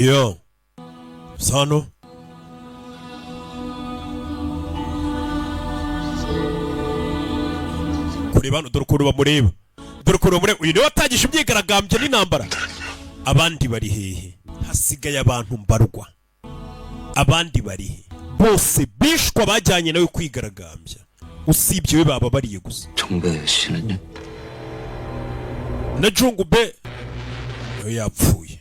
Yo sano kureba hano, dore ukuntu bamureba, dore ukuntu bamureba. Uyu niwe watangije imyigaragambyo n'intambara. Abandi bari hehe? Hasigaye abantu mbarwa. Abandi bari he? Bose bishwa bajyanye nawe kwigaragambya, usibye we bababariye gusa. 정배 씨는요? Na Jungube nawe yapfuye.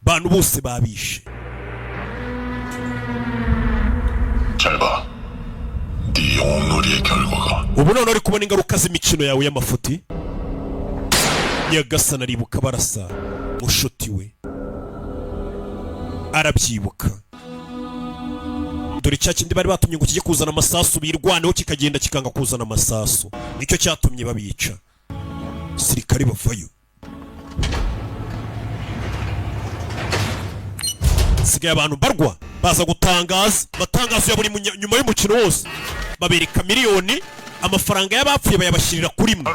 Bantu bose babishe. 잘 봐. 네 영웅놀이의 결과가 Ubu none uri kubona ingaruka z'imikino yawe y'amafuti. Nyagasani, aribuka barasa mushuti we, arabyibuka. Dore cya kindi bari batumye ngo kijye kuzana amasasu birwaneho, kikagenda kikanga kuzana amasasu, nicyo cyatumye babica. Sirikari bavayo, sigaye abantu mbarwa. Baza gutangaza amatangazo ya buri nyuma y'umukino wose, babereka miliyoni, amafaranga y'abapfuye bayabashyirira kuri mwe.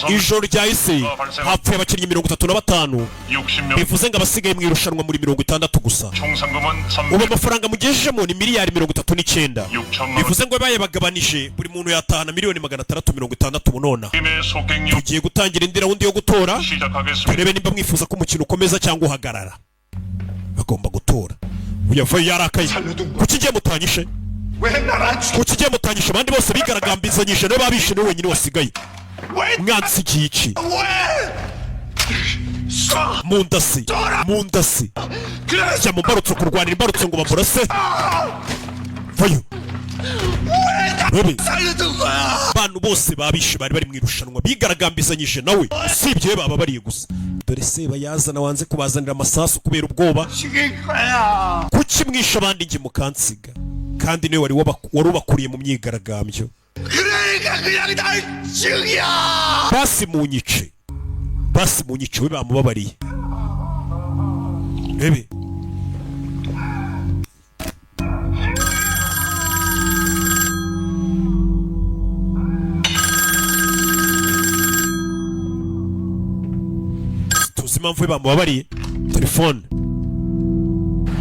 Ijoro ryahise hapfuye abakinnyi 35. 60명. Bivuze ngo abasigaye mu irushanwa muri 60 gusa. 총 상금은 Ubu 3 amafaranga mugejejemo ni miliyari 39. 6천만 원. Bivuze ngo bayabagabanije, buri muntu yatahana miliyoni 660 ubu nonaha. 팀의 속행료 Tugiye gutangira indi round yo gutora, 시작하겠습니다. turebe nimba mwifuza ko umukino ukomeza cyangwa uhagarara. Bagomba gutora. Uyu yavuye yarakaye: kuki igiye mutanyishe? Kuki igiye mutanyishe? Abandi bose bigaragambizanyije nibo babishe, niwe wenyine wasigaye. Mwansigiye iki? Mundasi, mundasi, jya mu mbarutso, kurwanira imbarutso ngo bamurase. Vayo Robi. Abantu bose babishe bari bari mu irushanwa bigaragambizanyije nawe, usibye we baba bariye gusa. Dore se bayazana, wanze kubazanira amasasu kubera ubwoba. Kuki mwishe abandi njye mukansiga, kandi niwe wari ubakuriye mu myigaragambyo? 그러니까 그냥 날 죽여! Basi munyice, basi munyice. We bamubabariye. Rebe tuzi impamvu we bamubabariye. Telefone.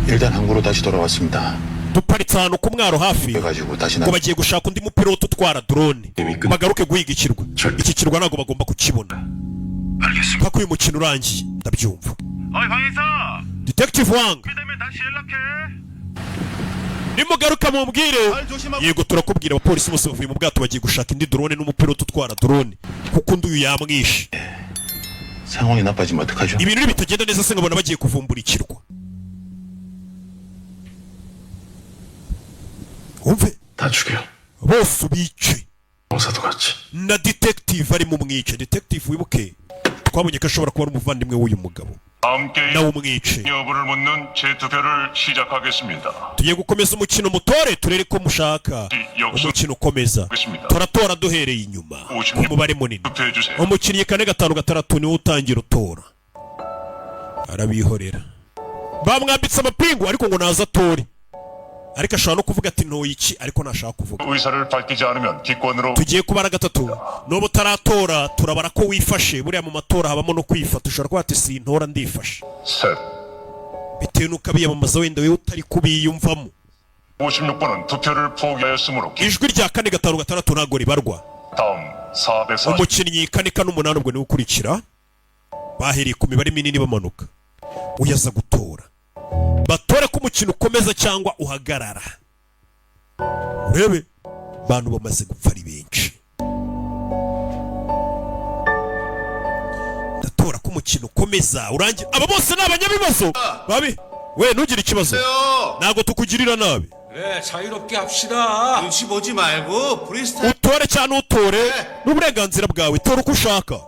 일단 항구로 다시 돌아왔습니다. Duparitse ahantu ku mwaro hafi. 그래가지고 다시 Ngo 나 bagiye gushaka undi mupilote utwara drone, bagaruke guhiga ikirwa. Iki kirwa ntabwo bagomba kukibona mpaka uyu mukino urangiye. Ndabyumva. 어이 황 Detective Wang, 되면 다시 연락해. Nimugaruka mumbwire. Yego, turakubwira. Abapolisi bose bavuye mu bwato, bagiye gushaka indi drone n'umupilote utwara drone, kuko undi uyu yamwishe. 상황이 나빠지면 어떡하죠? Ibintu bitagenda neza se, nkabona bagiye kuvumbura ikirwa? Wumve. 다 죽여. Bose ubice. 형사도 같이. Na detective arimo, umwice. Detective wibuke twabonye ko ashobora kuba ari umuvandimwe w'uyu mugabo. 다음 게임 Nawe umwice. 여부를 묻는 재투표를 시작하겠습니다. Tugiye gukomeza umukino, mutore turere ko mushaka umukino ukomeza. Turatora duhereye inyuma ku mubare munini. 투표해 주세요. Umukinnyi 456 niwe utangira utora. Arabihorera, bamwambitse amapingu, ariko ngo naza atore. Ariko ashobora no kuvuga ati ntoye iki, ariko ntashaka kuvuga. 의사를 밝히지 않으면 기권으로 Tugiye kubara gatatu, nuba utaratora turabara ko wifashe. Buriya mu matora habamo no kwifata, ushobora kuba ati sintora, ndifashe, 셋 bitewe n'uko abiyamamaza wenda wowe utari kubiyumvamo. 56번은 투표를 포기하였으므로 Ijwi rya 456 ntabwo ribarwa. 다음 440 Umukinnyi 448 ubwo niwe ukurikira. Bahereye ku mibare minini bamanuka. Uyaza gutora, batore ko umukino ukomeza cyangwa uhagarara. Urebe bantu bamaze gupfa ari benshi. Ndatora ko umukino ukomeza urangira. Aba bose ni abanyabibazo babi. We ntugire ikibazo, ntabwo tukugirira nabi. 그래, 자유롭게 합시다. 눈치 보지 말고 프리스타일 Utore cyangwa ntutore n'uburenganzira bwawe, tora uko ushaka.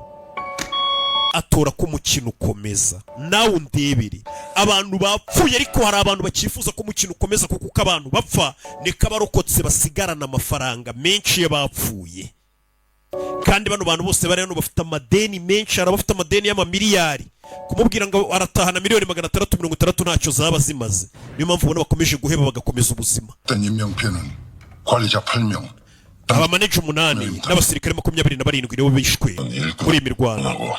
Atora ko umukino ukomeza. Nawe undebere abantu bapfuye, ariko hari abantu bakifuza ko umukino ukomeza, kuko uko abantu bapfa niko abarokotse basigarana amafaranga menshi y'abapfuye. Kandi bano bantu bose bari hano bafite amadeni menshi, hari abafite amadeni y'amamiliyari. Kumubwira ngo aratahana miliyoni 660 ntacyo zaba zimaze. Niyo mpamvu ubona bakomeje guheba, bagakomeza ubuzima. 된 인명피해는 관리자 8명, Abamaneja umunani n'abasirikare 27 nibo bishwe muri iyi mirwano. 하고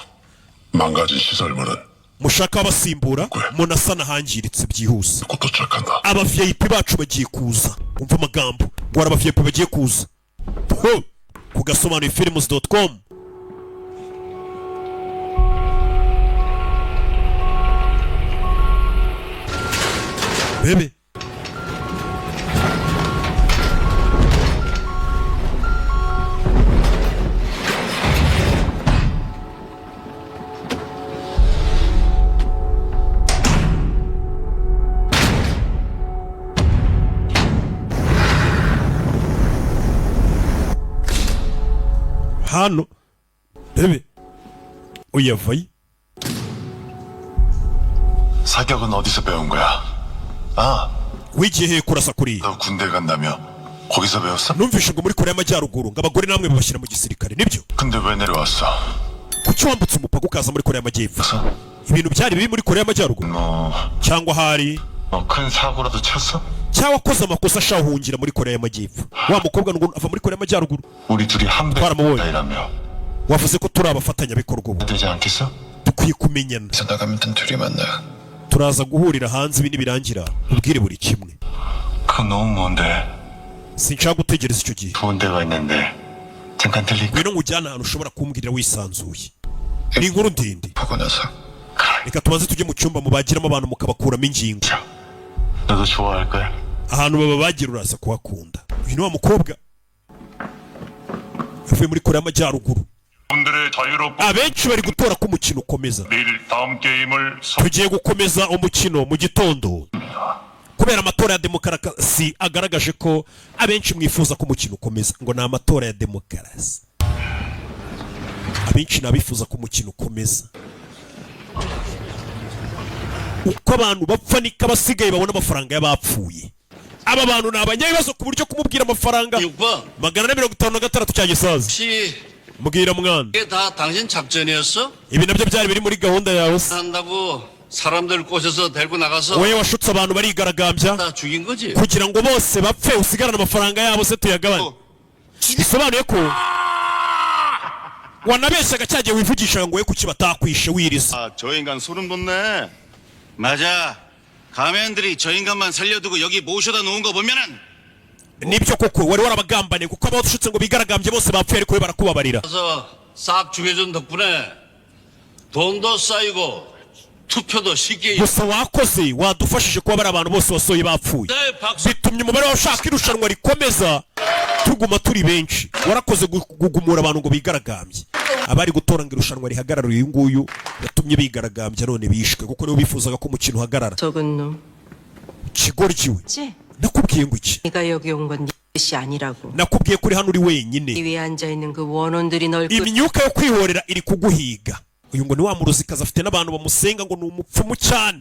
망가진 시설물은 Mushaka abasimbura, munasana ahangiritse byihuse. 곧 도착한다. Aba VIP bacu bagiye kuza. Umva amagambo ngo hari aba VIP bagiye kuza. Ho! Ku gasobanuye films.com. Bebe, hano bebe, uyavayo. 사격은 어디서 배운 거야? 아, Wigiye hehe kurasa kuriya? 너 군대 간다며? 거기서 배웠어? Numvishe ngo muri Korea y'Amajyaruguru ngo abagore namwe babashyira mu gisirikare, nibyo? 근데 왜 내려왔어? Kuki wambutse umupaka ukaza muri Korea y'Amajyepfo? Ibintu byari bibi muri Korea y'Amajyaruguru? 뭐, Cyangwa hari 뭐 큰 사고라도 쳤어? cyangwa akoze amakosa ashahungira muri Korea y'Amajyepfo? Wa mukobwa ngo ava muri Korea y'Amajyaruguru. 우리 둘이 한 twaramuboye. 배이라며 Wavuze ko turi abafatanyabikorwa, ubu 되지 않겠어? dukwiye kumenyana. 여기서 나가면 단둘이 만나. Turaza guhurira hanze, ibi nibirangira ubwire buri kimwe. 그거 너무 먼데. Sinshaka gutegereza icyo gihe. 좋은 데가 있는데 잠깐 들릴까? Ngwino nkujyane ahantu ushobora kumbwirira wisanzuye, ni inkuru ndende. 보고 나서 Reka tubanze tujye mu cyumba mubagiramo abantu mukabakuramo ingingo. 너도 좋아할 거야. Ahantu bababagira uraza kuhakunda. Uyu ni wa mukobwa yavuye muri Korea y'Amajyaruguru. 분들의 자유롭고 Abenshi bari gutora ko umukino ukomeza. 내일 다음 게임을 Tugiye gukomeza umukino mu gitondo kubera amatora ya demokarasi agaragaje ko abenshi mwifuza ko umukino ukomeza. Ngo ni amatora ya demokarasi, abenshi ni abifuza ko umukino ukomeza. Uko abantu bapfa niko abasigaye babona amafaranga y'abapfuye. Aba bantu ni abanyabibazo ku buryo kumubwira amafaranga 6번 456 cya gisaza. 혹시 Mbwira mwana. 이게 다 당신 작전이었어? Ibi nabyo byari biri muri gahunda yawe se? 한다고 사람들 꼬셔서 데리고 나가서 Wowe washutse abantu barigaragambya 다 죽인 거지? kugira ngo bose bapfe, usigarane amafaranga yabo se tuyagabane. Bisobanuye ko wanabeshyaga cyagiye wivugishaga ngo we kuki batakwishe wiriza. 아, 저 인간 소름 돋네. 맞아. 가면들이 저 인간만 살려두고 여기 모셔다 놓은 거 보면은 Nibyo koko wari warabagambaniye, kuko abawushutse ngo bigaragambye bose bapfuye, ariko we barakubabarira. 그래서 싹 죽여준 덕분에 돈도 쌓이고 투표도 쉽게 Gusa wakoze, wadufashije kuba bari abantu bose wasohoye bapfuye. 네, 박수. Bitumye umubare w'abashaka irushanwa rikomeza tuguma turi benshi. Warakoze kugumura abantu ngo bigaragambye. Abari gutora ngo irushanwa rihagarare, uyu nguyu yatumye bigaragambya none bishwe, kuko nibo bifuzaga ko umukino uhagarara. 적은 놈. Kigoryi we. 지? Nakubwiye ngo iki? 네가 여기 온 건 네 뜻이 아니라고. Nakubwiye ko uri hano uri wenyine. 이 위에 앉아 있는 그 원혼들이 널 끌. Imyuka yo kwihorera iri kuguhiga. Uyu ngo ni wa muruzikazi, afite n'abantu bamusenga, ngo ni umupfumu cyane.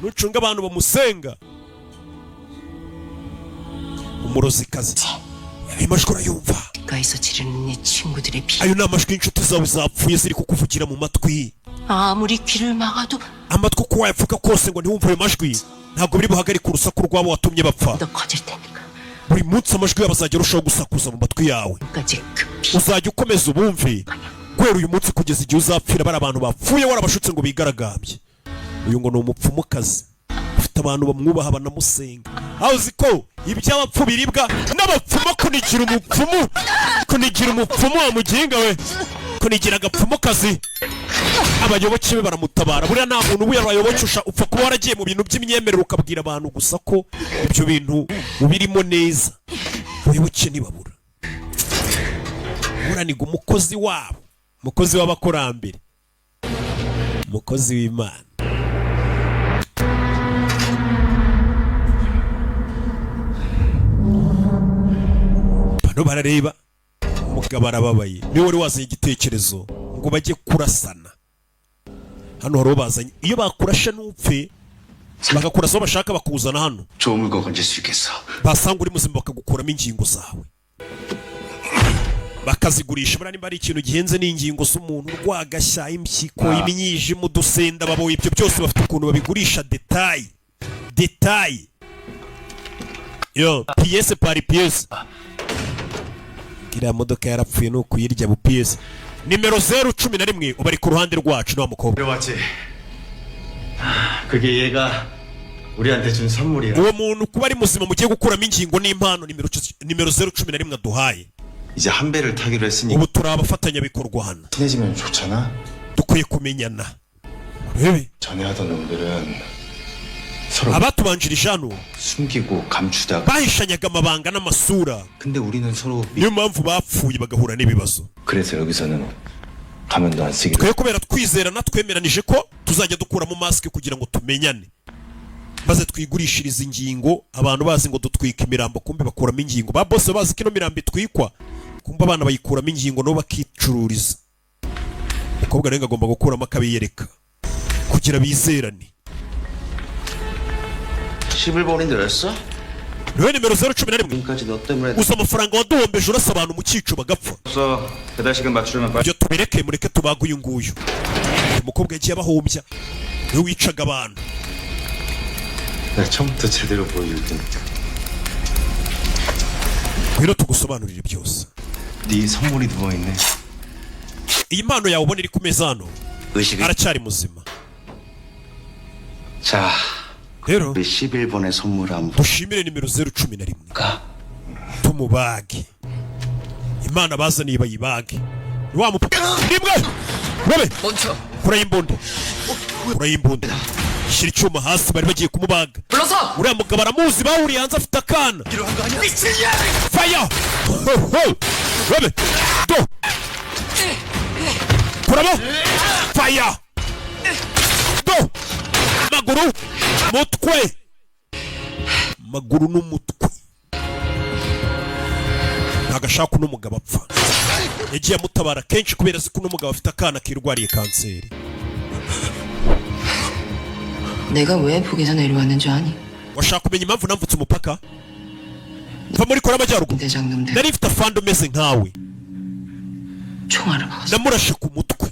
Nucunga abantu bamusenga, umurozikazi. Ayo majwi urayumva? 가에서 지르는 네 친구들의 비. Ayo ni amajwi y'inshuti zawe zapfuye ziri kukuvugira mu matwi. 아무리 귀를 막아도 Amatwi uko wayapfuka kose ngo ntiwumve ayo majwi, ntabwo biri buhagarike urusaku rw'abo watumye bapfa. 더 커질 테니까. Buri munsi amajwi yabo azajya arushaho gusakuza mu matwi yawe. 까지 그 피. Uzajya ukomeza ubumve guhera uyu munsi kugeza igihe uzapfira, bari abantu bapfuye warabashutse ngo bigaragambye. Uyu ngo ni umupfumukazi, ufite abantu bamwubaha banamusenga. Aho uzi ko iby'abapfu biribwa n'abapfumu. Kunigira umupfumu, kunigira umupfumu wa muginga we, kunigira agapfumukazi. Abayoboke be baramutabara. Buriya nta muntu ubuye abayoboke upfa kuba waragiye mu bintu by'imyemerere, ukabwira abantu gusa ko ibyo bintu ubirimo neza, abayoboke ntibabura. Buraniga umukozi wabo, umukozi w'abakurambere, umukozi w'Imana. Bano barareba umugabo arababaye, niwe wari wazanye igitekerezo ngo bajye kurasana. Hano hari uwo bazanye, iyo bakurashe ntupfe, bakakurasa aho bashaka, bakuzana hano. 좋은 물건 건질 수 있겠어. Basanga uri muzima bakagukuramo ingingo zawe bakazigurisha. Buriya nimba ari ikintu gihenze ni ingingo z'umuntu, urwagashya, impyiko, imyijima, udusenda baboye, ibyo byose bafite ukuntu babigurisha détail détail, yo pièce par pièce. Iriya modoka yarapfuye ni ukuyirya bu pièce. Nimero 011 ubu ari ku ruhande rwacu ni wa mukobwa. 내려왔지. 그게 얘가 우리한테 준 선물이야. Uwo muntu kuba ari muzima mugiye gukuramo ingingo n'impano nimero 011 aduhaye. 이제 한 배를 타기로 했으니까 Ubu turi abafatanyabikorwa hano. 친해지면 좋잖아. Dukwiye kumenyana, urebe. 전에 하던 놈들은 서로 Abatubanjirije hano 숨기고 감추다가 bahishanyaga amabanga n'amasura. 근데 우리는 서로 Niyo mpamvu bapfuye bagahura n'ibibazo. 그래서 여기서는 가면도 안 쓰기로 Twe kubera twizerana, twemeranije ko tuzajya dukuramo masike kugira ngo tumenyane, maze twigurishirize ingingo. Abantu bazi ngo dutwika imirambo, kumbe bakuramo ingingo. Ba bose bazi ko ino mirambo itwikwa, kumbe abana bayikuramo ingingo nabo bakicururiza. Umukobwa rero agomba gukuramo akabiyereka kugira bizerane. 11번이 너였어? Niwe nimero 011? 지금까지 너 때문에 Uzi amafaranga waduhombeje urasa abantu mu cyico bagapfa? 없어. 배달 시간 맞추려면 빨리 Ibyo tubireke, mureke tubage uyu nguyu. Uyu mukobwa yagiye abahombya, niwe wicaga abantu. 나 처음부터 제대로 보여줄게. Ngwino tugusobanurire byose. 네 선물이 누워있네. Iyi mpano yawe ubona iri ku meza hano. 의식이 Aracyari muzima. 자, Rero 우리 11번의 선물 한번 dushimire nimero 011. 볼까? Tumubage, imana bazaniye bayibage. Ni wa mupapa rimwe rabe. 멈춰. Kuraho imbunda, kuraho imbunda, shyira icyuma hasi, bari bagiye kumubaga. 불러서. Uriya mugabo aramuzi, bahuriye hanze afite akana. Faya rabe do kuramo faya do maguru mutwe maguru n'umutwe. Ntabwo ashaka uno mugabo apfa. Yagiye amutabara kenshi kubera azi ko uno mugabo afite akana kirwariye kanseri. 내가 왜 북에서 내려왔는 줄 아니? Washaka kumenya impamvu nambutse umupaka mva muri Korea y'Amajyaruguru? 대장놈들 Nari mfite afande umeze nkawe. 총알을 박았어. Namurashe ku mutwe,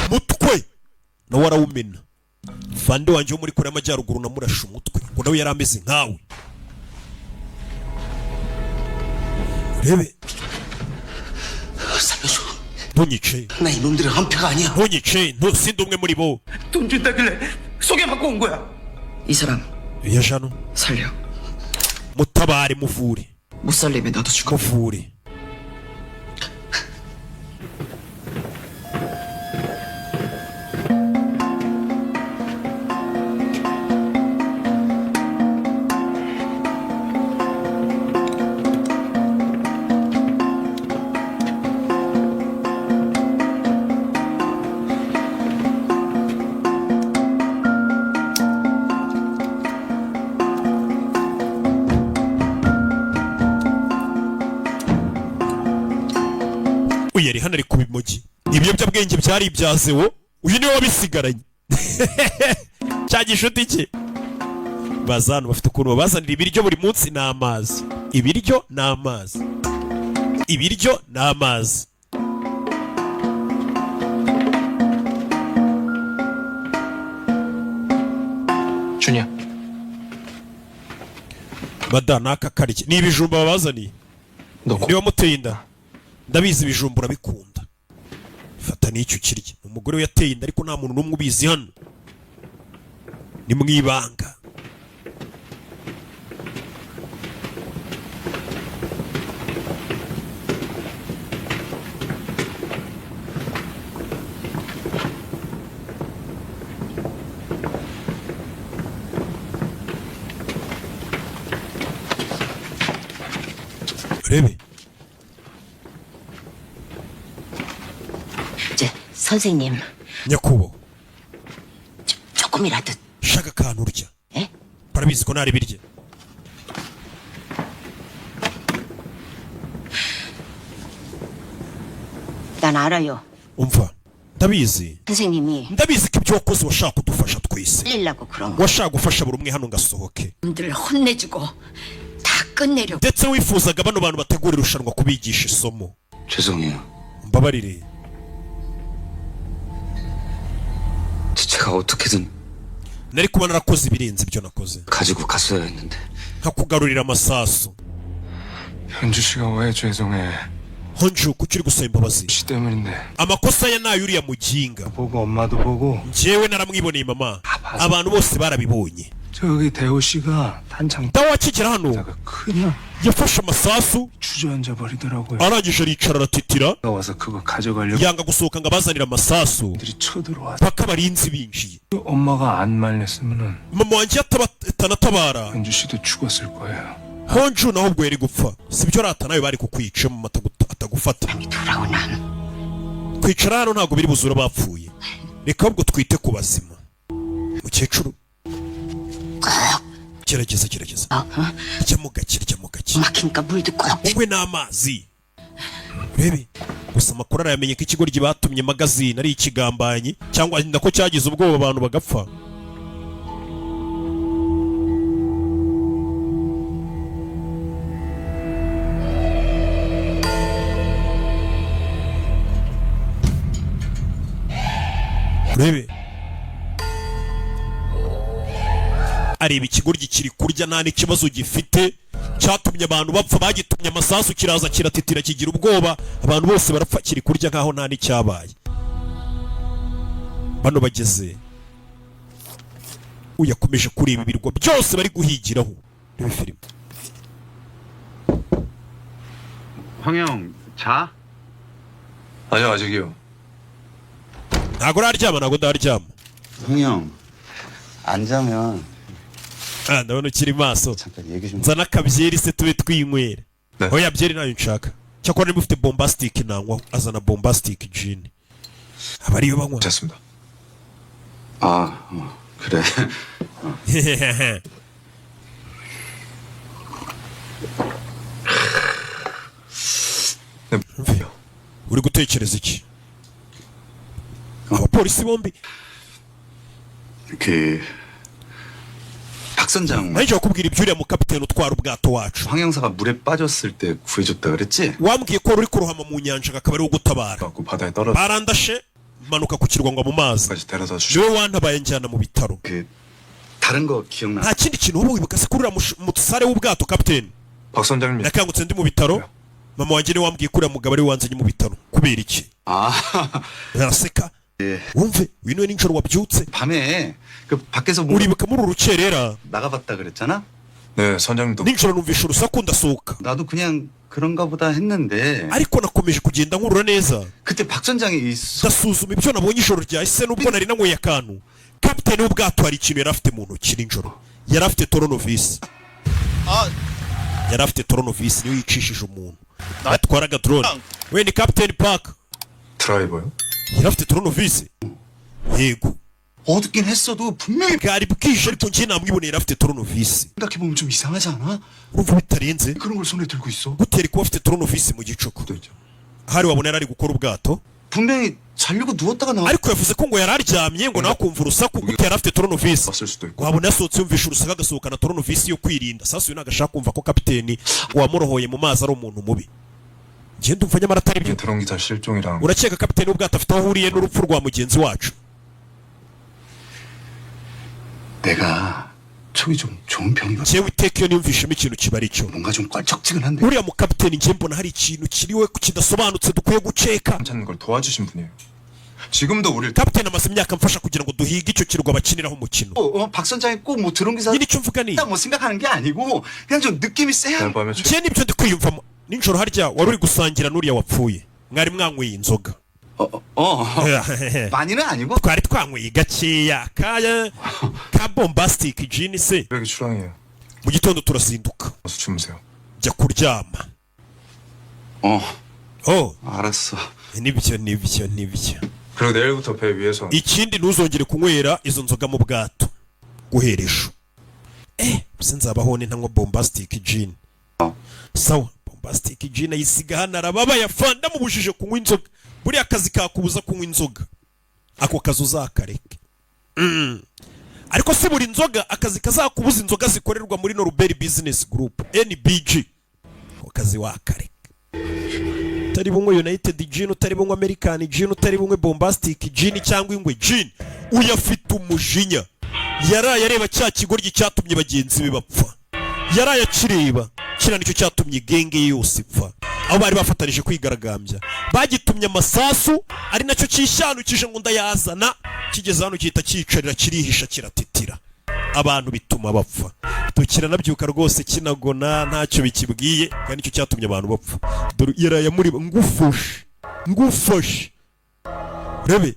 mutwe nawe arawumena. Fande wanjye wo muri Korea y'Amajyaruguru namurashe umutwe, ngo nawe yari ameze nkawe, urebe. 살려줘. Ntunyice. 나 이놈들의 한 패가 아니야. Ntunyice, sindi umwe muri bo. 돈 준다길래 소개받고 온 거야. 이 사람 Iya jano. 살려. Mutabare, muvure. 못 살리면 너도 죽어. Muvure. Uyu yari hano ari ku bimogi, ibiyobyabwenge byari ibya zewo. Uyu niwe wabisigaranye cya gishuti cye. Baza hano bafite ukuntu babazanira ibiryo buri munsi n'amazi, ibiryo n'amazi, ibiryo n'amazi. 준이야. Mada n'aka karya ni ibijumba babazaniye. 너 Niba muteye inda, ndabizi ibijumba urabikunda, fata n'icyo ukirya. Umugore we yateye inda ariko nta muntu n'umwe ubizi hano, ni mu ibanga. Urebe. 이제 선생님 Nyakubahwa, 조금이라도 shaka akantu urya. Eh? Barabizi ko ntari birya. 난 알아요. Umva, ndabizi. 선생님이 Ndabizi ko ibyo wakoze washaka kudufasha twese. 살리려고 그런 거. Washaka gufasha buri umwe hano ngo asohoke. 들 혼내주고 다 끝내려고. Ndetse wifuzaga bano bantu bategura irushanwa kubigisha isomo. 죄송해요. Mbabarire. 제가 어떻게든 Nari kuba narakoze ibirenze ibyo nakoze, 가지고 갔어야 했는데. nkakugarurira amasasu. 현주 씨가 왜 죄송해? Honju, kuki uri gusaba imbabazi? 씨 때문인데. Amakosa ya nayo uriya muginga. 보고 엄마도 보고 Njyewe naramwiboneye, mama, abantu bose barabibonye. 저기 대호 씨가 탄창 Dawe akigera hano 그냥 yafashe amasasu 주저앉아 버리더라고요. arangije aricara aratitira. 와서 그거 가져가려고 Yanga gusohoka ngo abazanire amasasu 들이 쳐들어와서 paka abarinzi binjiye. 엄마가 안 말렸으면은 Mama wanjye atanatabara, 현주 씨도 죽었을 거예요. Honju naho ubwo yari gupfa, sibyo? Rata nawe bari kukwica mama atagufata. 돌아오나. Kwicara hano ntabwo biri buzura bapfuye, reka ahubwo twite ku bazima. Mukecuru, gerageza, gerageza. 어? 어? Ryamo gake, ryamo gake. 막히니까 물도 꼭 Unywe n'amazi urebe. Gusa amakuru arayamenye ko ikigoryi batumye magazine ari ikigambanyi, cyangwa nako cyagize ubwoba abantu bagapfa. Urebe, areba ikigoryi kiri kurya nta n'ikibazo gifite, cyatumye abantu bapfa. Bagitumye amasasu kiraza kiratitira, kigira ubwoba, abantu bose barapfa, kiri kurya nkaho nta n'icyabaye. Bano bageze, uyakomeje kureba ibirwa byose bari guhigiraho. Reba filime. 황형 자? 아니요 아직이요. Ntabwo uraryama? Ntabwo ndaryama. 황형 안 자면 Ah, ndabona ukiri maso. 잠깐 얘기 좀. Nzana akabyeri se tube twinywera. Ne. Oya, byeri nayo nshaka. Cyakora niba ufite bombastic nanywa. Azana bombastic gin, aba ariyo banywa. 됐습니다. 아 어, 그래. 네. Uri gutekereza iki? Abapolisi bombi. 그 박 선장 Nanjye bakubwira iby'uriya mukapiteni utwara ubwato wacu. 황 형사가 물에 빠졌을 때 구해줬다 그랬지? Wambwiye ko wari uri kurohama mu nyanja akaba ariwo gutabara. 갖고 바다에 떨어져 Barandashe manuka ku kirwa ngo mu mazi. 까지 데려다 주시. Niwe wantabaye njyana mu bitaro. 그 다른 거 기억나? Nta kindi kintu wowe wibuka se kuri uriya musare w'ubwato, kapiteni? 박 선장님 Nakangutse ndi mu bitaro, mama wanjye niwe wambwiye ko uriya mugabo ariwe wanzanye mu bitaro. Kubera iki? 아 Araseka. Wumve, uyu niwe nijoro wabyutse. 밤에 그 밖에서 뭐 Uribuka muri uru rukerera 나가봤다 그랬잖아? 네 선장님도 nijoro numvishe urusaku ndasohoka. 나도 그냥 그런가 보다 했는데 Ariko nakomeje kugenda nkurura neza. 그때 박 선장이 이 Ndasuzuma ibyo nabonye ijoro ryahise nubwo nari nanyweye akantu. Kapiteni w'ubwato hari ikintu yari afite mu ntoki nijoro. Yari afite toronovisi, yari afite toronovisi, niwe yicishije umuntu atwaraga drone. We ni kapiteni Park. 드라이버요? Yari afite toronovisi, yego. 어둡긴 했어도 분명히 Bwari bwije ariko njye namwiboneye, yari afite toronovisi. 생각해보면 좀 이상하지 않아? Urumva bitarenze? 그런 걸 손에 들고 있어. Gutera kuba afite toronovisi mu gicuku, hari wabona yari ari gukora ubwato. 분명히 자려고 누웠다가 나와. Ariko yavuze ko ngo yari aryamye ngo nawe akumva urusaku. Gute yari afite toronovisi? 왔을 수도 있고. Wabona yasohotse yumvisha urusaku agasohokana toronovisi yo kwirinda. Sasa uyu ntabwo ashaka kumva ko kapiteni wamurohoye mu mazi ari umuntu mubi. Njye ndumva nyamara atari byo. 드론 기사 실종이랑 Urakeka kapiteni w'ubwato afite aho ahuriye n'urupfu rwa mugenzi wacu? 내가 촉이 좀 좋은 편이거든. Njyewe iteka iyo niyumvishemo ikintu kiba ari cyo. 뭔가 좀 껄쩍지근한데. Uriya mukapiteni njye mbona hari ikintu kiriwe kidasobanutse dukwiye guceka. 찾는 걸 도와주신 분이에요. 지금도 우릴 Kapiteni amaze imyaka amfasha kugira ngo duhige icyo kirwa bakiniraho umukino. 어, 어, 박 선장이 꼭 뭐 드론 기사 Nyine icyo mvuga ni 뭐 생각하는 게 아니고 그냥 좀 느낌이 세야. 날 밤에 njye nibyo ndi kwiyumvamo. Nijoro harya wari uri gusangira n'uriya wapfuye, mwari mwanyweye inzoga? 어, 어, 어. 많이는 아니고 Twari twanyweye gakeya kaya ka bombastic gin se. 새벽에 출항이에요. Mu gitondo turazinduka. 어서 주무세요. Jya kuryama. 어, Oh, 알았어. nibyo, nibyo, nibyo. 그리고 내일부터 배 위에서 Ikindi, ntuzongere kunywera izo nzoga mu bwato guhera ejo. Eh, se nzabaho ni ntanywa bombastic gin? Sawa. Bombastic gin ayisiga hano, arababaye. Afanda mubujije kunywa inzoga. Buriya akazi kakubuza kunywa inzoga, ako kazi uzakareke. Ariko si buri nzoga. Akazi kazakubuza inzoga zikorerwa muri Norbert Business Group, NBG, ako kazi wakareka. Utari bunywe United Gin, utari bunywe American Gin, utari bunywe bombastic gin cyangwa ingwe gin. Uyafite umujinya, yaraye areba cya kigoryi cyatumye bagenzi be bapfa. Yaraye akireba. Kiriya nicyo cyatumye gang ye yose ipfa. Aho bari bafatanije kwigaragambya, bagitumye amasasu, ari nacyo cyishyanukije ngo ndayazana. Kigeze hano gihita cyicarira, kirihisha, kiratitira abantu, bituma bapfa. Tukiranabyuka rwose kinagona, ntacyo bikibwiye, kandi nicyo cyatumye abantu bapfa. Dore yaraye muri ngufashe, ngufashe rebe.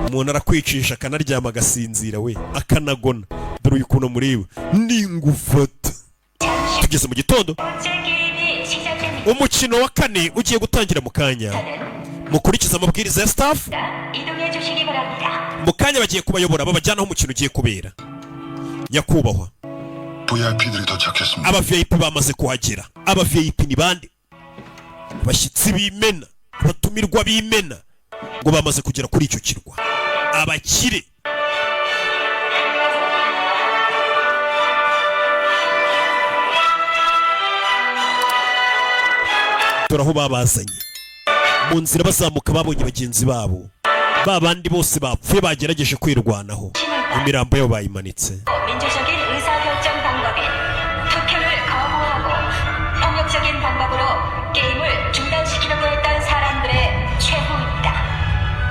Umuntu arakwicisha akanaryama agasinzira, we akanagona. Dore uyu ukuntu mureba ningufata. Tugeze mu gitondo, umukino wa kane ugiye gutangira mu kanya. Mukurikize amabwiriza ya staff. 이동해 주시기 바랍니다. Mu kanya bagiye kubayobora, babajyana aho umukino ugiye kubera. Nyakubahwa, VIP들이 도착했습니다. Aba VIP bamaze kuhagera. Aba VIP ni bande? Abashyitsi b'imena, abatumirwa b'imena ngo bamaze kugera kuri icyo kirwa, abakire. Dore aho babazanye. Mu nzira bazamuka babonye bagenzi babo, ba bandi bose bapfuye bagerageje kwirwanaho, imirambo yabo bayimanitse. 민주적인 의사결정 방법인 투표를 거부하고 폭력적인 방법으로 게임을 중단시키려고 했던 사람들의 최후입니다.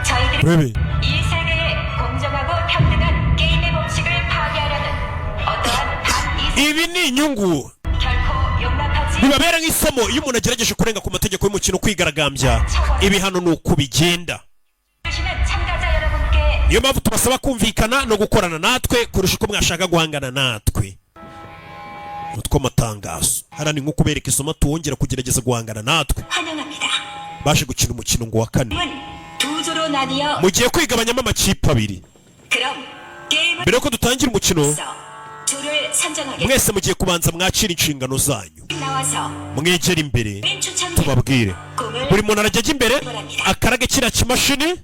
저희들이 Rebe. 이 세계의 공정하고 평등한 게임의 법칙을 파괴하려는 어떠한 반이성 Ibi ni inyungu 결코 용납하지 bibabera nk'isomo. Iyo umuntu agerageje kurenga ku mategeko y'umukino, kwigaragambya, ibihano ni uko bigenda. 주시는 참가자 여러분께 Niyo mpamvu tubasaba kumvikana no gukorana natwe kurusha uko mwashaka guhangana natwe. Utwo amatangazo hariya ni nko kubereka isomo, tuwongera kugerageza guhangana natwe. 환영합니다. Baje gukina umukino ngo wa kane. 은 두 조로 나뉘어 Mugiye kwigabanyamo amakipe abiri. 그럼 게임을 Mbere yuko dutangira umukino, 조를 선정하게 mwese mugiye kubanza mwakira inshingano zanyu. 나와서 Mwegere imbere 민 추천 tubabwire. 공을 Buri muntu arajya ajya imbere, akarage kiriya kimashini,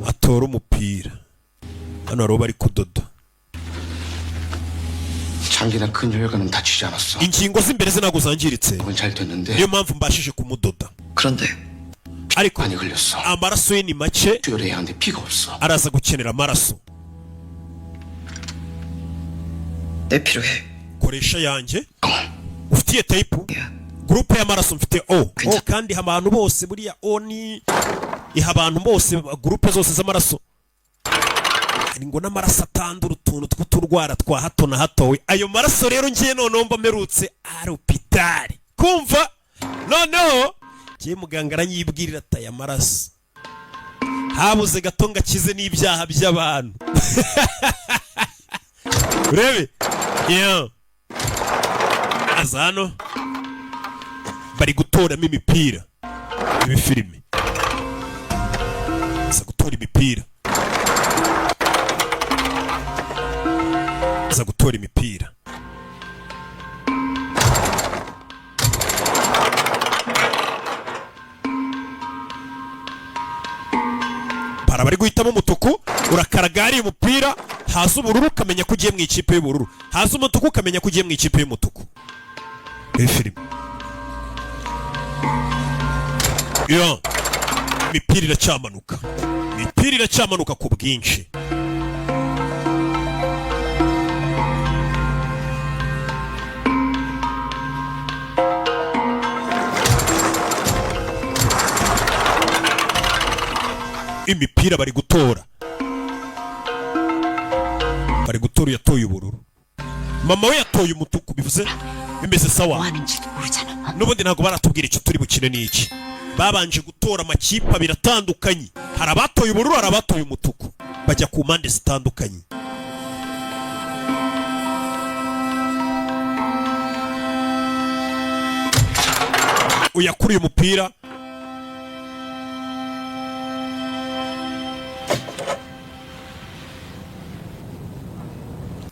atora umupira. Hano hari uwo bari kudoda. 장기나 큰 혈관은 다치지 않았어. Ingingo z'imbere ze ntabwo zangiritse, 그건 잘 됐는데 niyo mpamvu mbashije kumudoda. 그런데 Ariko 많이 흘렸어. amaraso ye ni make. 수혈해야 하는데 피가 없어. Araza gukenera amaraso. 내 필요해. Koresha yanjye. Ufitiye type, groupe y'amaraso? Mfite O. O kandi iha abantu bose. Buriya O ni iha abantu bose, groupe zose z'amaraso. Hari ngo n'amaraso atandura utuntu tw'uturwara twa hato na hato. We, ayo maraso rero ngiye noneho mba mperutse hôpital, kumva noneho ngiye muganga aranyibwirira ati aya maraso habuze gato ngo akize n'ibyaha by'abantu. Urebe, yeah. Aza hano, bari gutoramo imipira. Ibi filime, aza gutora imipira, aza gutora imipira. Bara bari guhitamo umutuku, urakaraga hariya umupira, haza ubururu ukamenya ko ugiye mu ikipe y'ubururu, haza umutuku ukamenya ko ugiye mu ikipe y'umutuku. Iyi filime yo, imipira iracyamanuka, imipira iracyamanuka ku bwinshi. Imipira bari gutora, bari gutora. Yatoye ubururu, mama we yatoye umutuku, bivuze bimeze sawa. 하는지도 모르잖아. N'ubundi ntabwo baratubwira icyo turi bukine n'iki. Babanje gutora amakipe abiri atandukanye, hari abatoye ubururu, hari abatoye umutuku, bajya ku mpande zitandukanye. Uyakuriye umupira.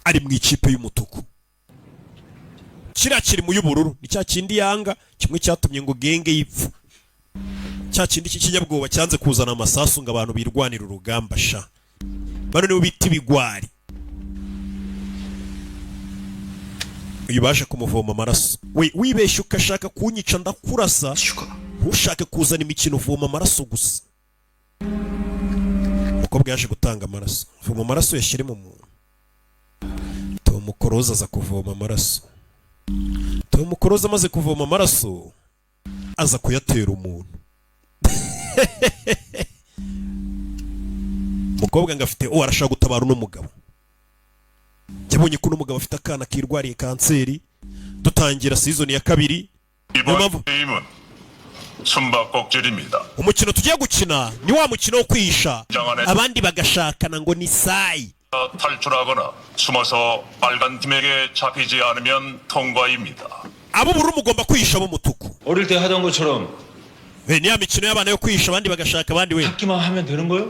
Ari mu ikipe y'umutuku, kiriya kiri mu y'ubururu. Ni cya kindi yanga kimwe cyatumye ngo gang yipfa, cya kindi cy'ikinyabwoba cyanze kuzana amasasu ngo abantu birwanire urugamba sha. Bano nibo bita ibigwari. Uyu baje kumuvoma amaraso. We wibeshye ugashaka kunyica, ndakurasa. Ntushake kuzana imikino, voma amaraso gusa. Umukobwa yaje gutanga amaraso, voma amaraso yashyire mu muntu. Tom Close aza kuvoma amaraso. Tom Close amaze kuvoma amaraso, aza kuyatera umuntu. Umukobwa ngo afite uwo arashaka gutabara uno mugabo. Yabonye ko uno mugabo afite akana kirwariye kanseri. Dutangira season ya kabiri, niyo 이번 mpamvu 게임은 숨바꼭질입니다. Umukino tugiye gukina ni wa mukino wo kwihisha, abandi bagashakana, ngo ni sayi. 탈출하거나 숨어서 빨간 팀에게 잡히지 않으면 통과입니다. Ab'ubururu mugomba kwihisha ab'umutuku. 어릴 때 하던 것처럼 Eh, ni ya mikino y'abana yo kwihisha, abandi bagashaka abandi we. 하기만 하면 되는 거요?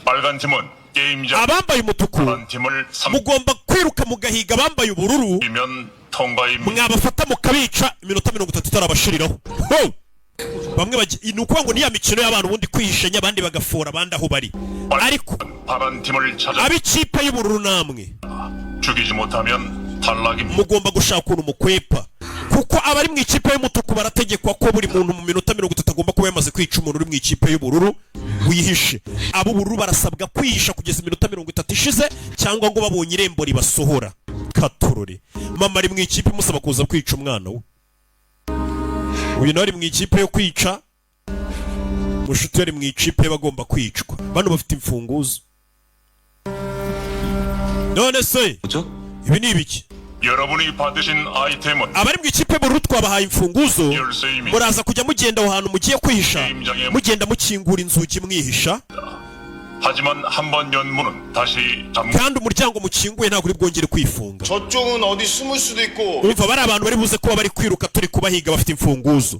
빨간 팀은 게임장 Abambaye umutuku 파란 팀을 mugomba kwiruka mugahiga abambaye ubururu. 삼키면 통과입니다. Mwabafata mukabica iminota 30 itarabashiriraho. Ho! Bamwe ni ukuvuga ngo ni ya mikino y'abana ubundi kwihishanya, abandi bagafora abandi aho bari, ariko 파란 팀을 찾아 ab'ikipe y'ubururu namwe 죽이지 못하면 탈락입니다. mugomba gushaka ukuntu mukwepa, kuko abari mu ikipe y'umutuku barategekwa ko buri muntu mu minota 30 agomba kuba yamaze kwica umuntu uri mu ikipe y'ubururu wihishe. Ab'ubururu barasabwa kwihisha kugeza iminota 30 ishize, cyangwa ngo babonye irembo ribasohora. Katorore, mama ari mu ikipe imusaba kuza kwica umwana we. Uyu nawe ari mu ikipe yo kwica mushuti we, ari mu ikipe y'abagomba kwicwa. Bano bafite imfunguzo. None se ibi ni ibiki? 여러분이 받으신 아이템은 Abari mu ikipe y'ubururu twabahaye imfunguzo. 열쇠입니다. Muraza kujya mugenda aho hantu mugiye kwihisha, mugenda mukingura inzugi mwihisha. 하지만 한 번 연 문은 다시 잠 Kandi umuryango mukinguye ntabwo uri bwongere kwifunga. 저쪽은 어디 숨을 수도 있고. Umva, bari abantu bari buze kuba bari kwiruka, turi kubahiga, bafite imfunguzo.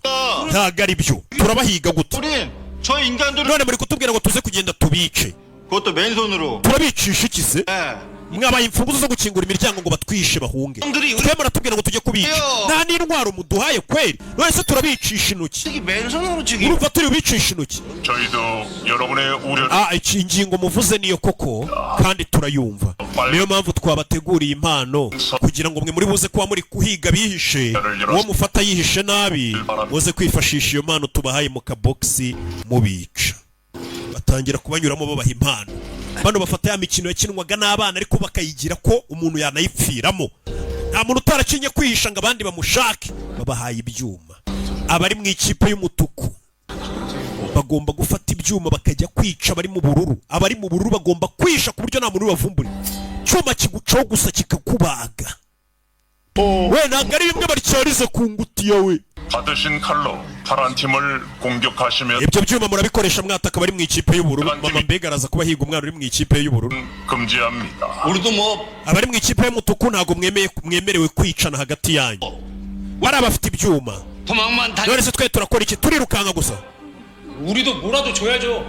Ntabwo ari byo, turabahiga gute? 우린 저 인간들을 None muri kutubwira ngo tuze kugenda tubice. 그것도 맨손으로. Turabicisha iki se? 예. Mwabaye imfunguzo zo gukingura imiryango ngo batwishe bahunge, twe muratubwira ngo tujye kubica, nta n'intwaro muduhaye kweri. None se turabicisha intoki? 이게 맨손으로 죽이. Urumva turi bubicisha intoki? 저희도 여러분의 우려를 Ah, iki ingingo muvuze niyo koko, kandi turayumva. Niyo mpamvu twabateguriye impano kugira ngo mwe muri buze kuba muri kuhiga bihishe, uwo mufata yihishe nabi muze kwifashisha iyo mpano tubahaye mu kabogisi mubica. Batangira kubanyuramo babaha impano. Bano bafata ya mikino yakinwaga n'abana, ariko bakayigira ko umuntu yanayipfiramo. Nta muntu utarakinye kwihisha ngo abandi bamushake. Babahaye ibyuma. Abari mu ikipe y'umutuku bagomba gufata ibyuma bakajya kwica abari mu bururu. Abari mu bururu bagomba kwihisha ku buryo nta muntu ubavumbura. Icyuma kigucaho gusa kikakubaga we, ntabwo ari bimwe batyariza ku ngutiya we. 받으신 칼로 파란 팀을 공격하시면 Ibyo byuma murabikoresha mwataka abari mu ikipe y'ubururu. Mama mbega araza kuba higa umwana uri mu ikipe y'ubururu. 금지합니다. 우리도 뭐 Abari mu ikipe y'umutuku ntabwo mwemeye mwemerewe kwicana hagati yanyu, bari abafite ibyuma. 도망만 다니. None se twe turakora iki? Turirukanka gusa? 우리도 뭐라도 줘야죠.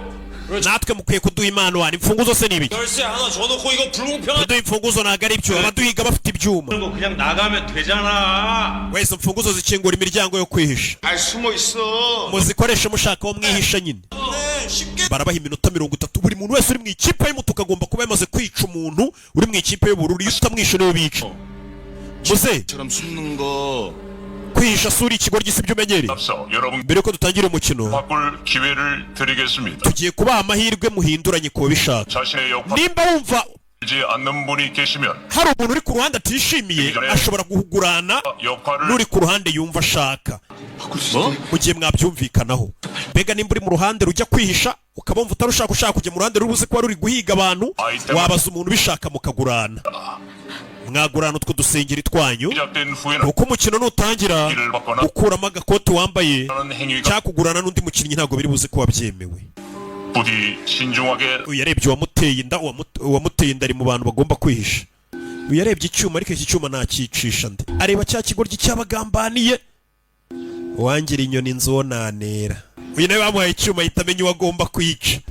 Natwe mukwiye kuduha impano wani. Imfunguzo se ni ibiki? 열쇠 하나 줘놓고 이거 불공평한 Kuduha imfunguzo ntabwo ari ibyo, abaduhiga bafite ibyuma. 거 그냥 나가면 되잖아. Wese imfunguzo zikingura imiryango yo kwihisha. 잘 숨어 있어. Muzikoreshe mushaka aho mwihisha nyine. Barabaha iminota 30. Buri muntu wese uri mu ikipe y'umutuku agomba kuba yamaze kwica umuntu uri mu ikipe y'ubururu. Iyo utamwishe niwe bica muze. 처럼 숨는 거. Kwihisha sura ikigoryi si byo umenyereye. 앞서 여러분 Mbere yuko dutangira umukino, 바꿀 기회를 드리겠습니다. tugiye kubaha amahirwe muhinduranye ku babishaka. 자신의 역할을 Nimba wumva 알지 않는 분이 계시면 hari umuntu uri ku ruhande atishimiye, ashobora guhugurana 역할을 n'uri ku ruhande yumva ashaka mu gihe mwabyumvikanaho. Mbega nimba uri mu ruhande rujya kwihisha ukaba wumva utarushaka, ushaka kujya mu ruhande ruri kuba ruri guhiga abantu, wabaza umuntu ubishaka mukagurana, mwagurana utwo dusengeri twanyu, 시작된 후에는 kuko umukino nutangira, gukuramo agakoti wambaye 하는 행위가 cyangwa kugurana n'undi mukinnyi ntabwo biri buze kuba byemewe. 부디 신중하게 Uyu yarebye uwamuteye inda. Uwamuteye inda ari mu bantu bagomba kwihisha. Uyu yarebye icyuma, ariko iki cyuma nakicisha nde? Areba cya kigoryi cyabagambaniye, uwangira inyoni inzu nanera. Uyu nawe bamuhaye icyuma, ahita amenya uwo agomba kwica.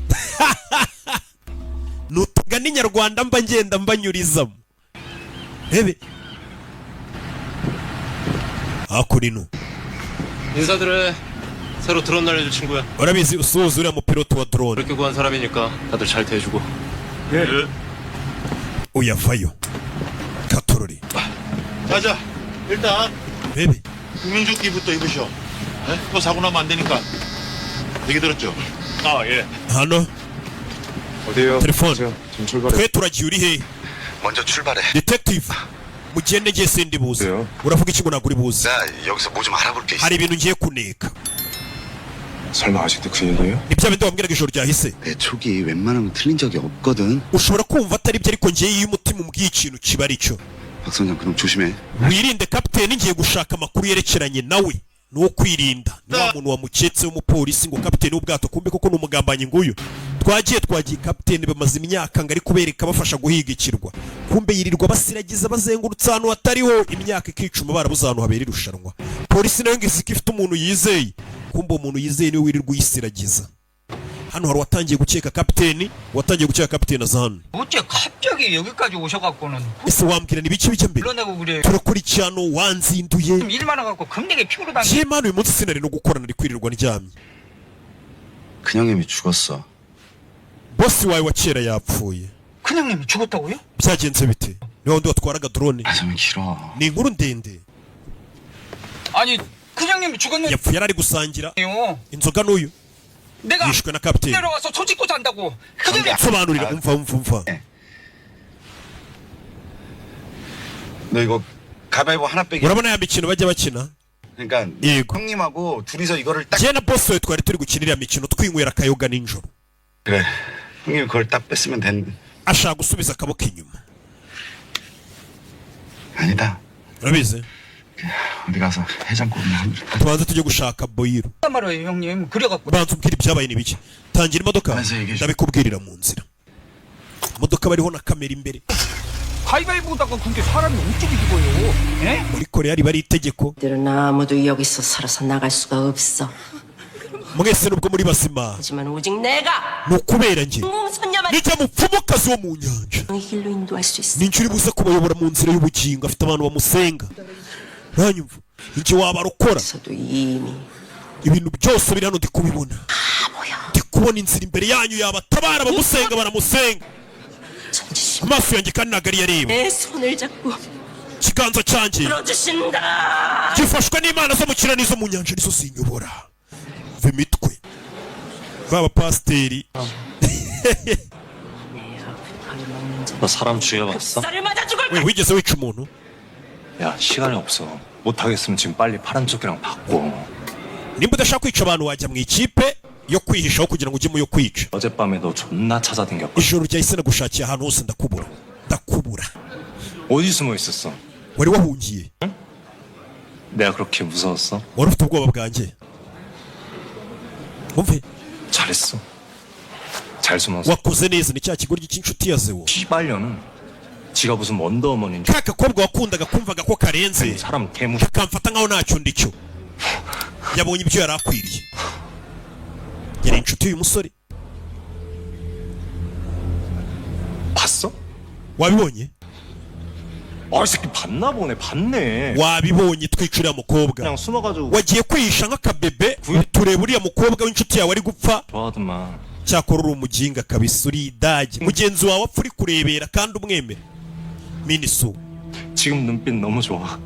Ni utugani nyarwanda mba ngenda mbanyurizamo. Rebe hakuno. 인사들해. 새로 드론 날려줄 친구야. Urabizi, usuhuza uriya mupilote wa drone. 그렇게 구한 사람이니까 다들 잘 대해주고. Uyavayo katorori. 자자 일단 Bebe. 국민조끼부터 입으셔. 예? 또 사고 나면 안 되니까. 얘기 들었죠? 아, 예. Hano. 어디에요? Telefone. 지금 출발해. Twe turagiye, uri hehe? 먼저 출발해. Detective. Mugende, ngiye sindi buze. Uravuga iki ngo ntabwo uri buze? 나 여기서 뭐 좀 알아볼 게 있어. Hari ibintu ngiye kuneka. 설마 아직도 그 얘기예요? Ni bya bindi wambwiraga ijoro ryahise? 내 촉이 웬만하면 틀린 적이 없거든. Ushobora kumva atari byo, ariko ngiye iyo umutima umbwiye ikintu kiba ari cyo. 박 선장, 그럼 조심해. Wirinde kapiteni, ngiye gushaka amakuru yerekeranye nawe. Ni uwo kwirinda, ni wa muntu wamuketse w'umupolisi ngo kapiteni w'ubwato, kumbe koko ni umugambanyi nguyu. Twagiye, twagiye. Kapiteni bamaze imyaka ngo ari kubereka bafasha guhiga ikirwa, kumbe yirirwa basiragiza bazengurutse ahantu hatariho, imyaka ikicuma barabuze ahantu habera irushanwa. Polisi nayo ngo izi ko ifite umuntu yizeye, kumbe uwo muntu yizeye niwe wirirwa uyisiragiza. Hano hari uwatangiye gukeka kapiteni, uwatangiye gukeka kapiteni aza hano. 어째 갑자기 여기까지 오셔갖고는 Ese wambwira ni ibiki bijya mbere? 불러내고 그래. Turakora icyano wanzinduye. 일 많아갖고 겁내게 피우러 다니. Njye uyu munsi sinari no gukora, nari kwirirwa ndyamye. 큰형님이 죽었어. Bosi wawe wa kera yapfuye. 큰형님이 죽었다고요? Byagenze bite? Ni wa wundi watwaraga drone. 하자면 길어. Ni inkuru ndende. 아니, 큰형님이 죽었는데요. Yapfuye yari ari gusangira inzoga n'uyu. 내가 Yishwe na kapiteni. 내려와서 소짓고 산다고. 큰형님. Nsobanurira, umva, umva, umva. 너 이거 가위바위보 하나 빼기. Urabona ya mikino bajya bakina? 그러니까 Yego. 형님하고 둘이서 이거를 딱 Njye na bosi wawe twari turi gukina iriya mikino, twinywera akayoga nijoro. 그래. 형님이 그걸 딱 뺐으면 된. Ashaka gusubiza akaboko inyuma. 아니다. Urabizi, 어디 가서 해장국이나 한 그릇. tubanze tujye gushaka boyiro. 말이에요, 형님. 그래갖고 Banza umbwire ibyabaye ni biki. Tangira imodoka, ndabikubwirira mu nzira. Imodoka bariho na kamera imbere. 가위바위보다가 근데 사람이 어떻게 죽어요? 예? Muri Korea riba ari itegeko. 들은 아무도 여기서 살아서 나갈 수가 없어. Mwese nubwo muri bazima, 하지만 오직 내가 ni ukubera njye. 공선녀만 Nijya mupfumukazi wo mu nyanja 길로 인도할 수 있어. ninjye uri buze kubayobora mu nzira y'ubugingo. Afite abantu bamusenga, ntanyumva njye wabarokora. 이미 Ibintu byose biri hano ndi kubibona, ndi kubona inzira imbere yanyu yabatabara. Abamusenga baramusenga. Amaso yanjye kandi ntabwo ariyo areba. 내 손을 잡고 Ikiganza cyanjye 들어주신다. gifashwe n'imana zo mu kirere n'izo mu nyanja, nizo zinyobora. Va imitwe baba pasiteri. 너 사람 죽여봤어? 쌀을 맞아 죽을 We, wigeze wica umuntu? 야, 시간이 없어. 못하겠으면 지금 빨리 파란 조끼랑 바꿔. Nimba udashaka kwica abantu, wajya mu ikipe yo kwihishaho kugira ngo ujye mu yo kwica. 어젯밤에 너 존나 찾아댕겼거든. Ijoro ryahise nagushakiye ahantu hose, ndakubura, ndakubura. 어디 숨어 있었어? Wari wahungiye? 내가 그렇게 무서웠어? Wari ufite ubwoba bwanjye? Umve. 잘했어. 잘 숨었어. Wakoze neza. Ni cya kigoryi cy'inshuti ya Zewo. 씨발년은 지가 무슨 원더우먼인 줄 Ka gakobwa wakundaga, kumvaga ko karenze, 사람 개무 kakamfata nkaho ntacyo ndicyo. Yabonye ibyo yari akwiriye. Yari inshuti y'uyu musore. 봤어? Wabibonye? 아, 이 새끼 봤나 보네. 봤네. Wabibonye, twica uriya mukobwa. 그냥 숨어가지고 Wagiye kwihisha nk'akabebe, tureba uriya mukobwa w'inshuti yawe ari gupfa. 좋아하더만. Cyakora uri umuginga kabisa, uri idage. Mugenzi wawe apfa uri kurebera kandi umwemera, Minisu. 지금 눈빛 너무 좋아.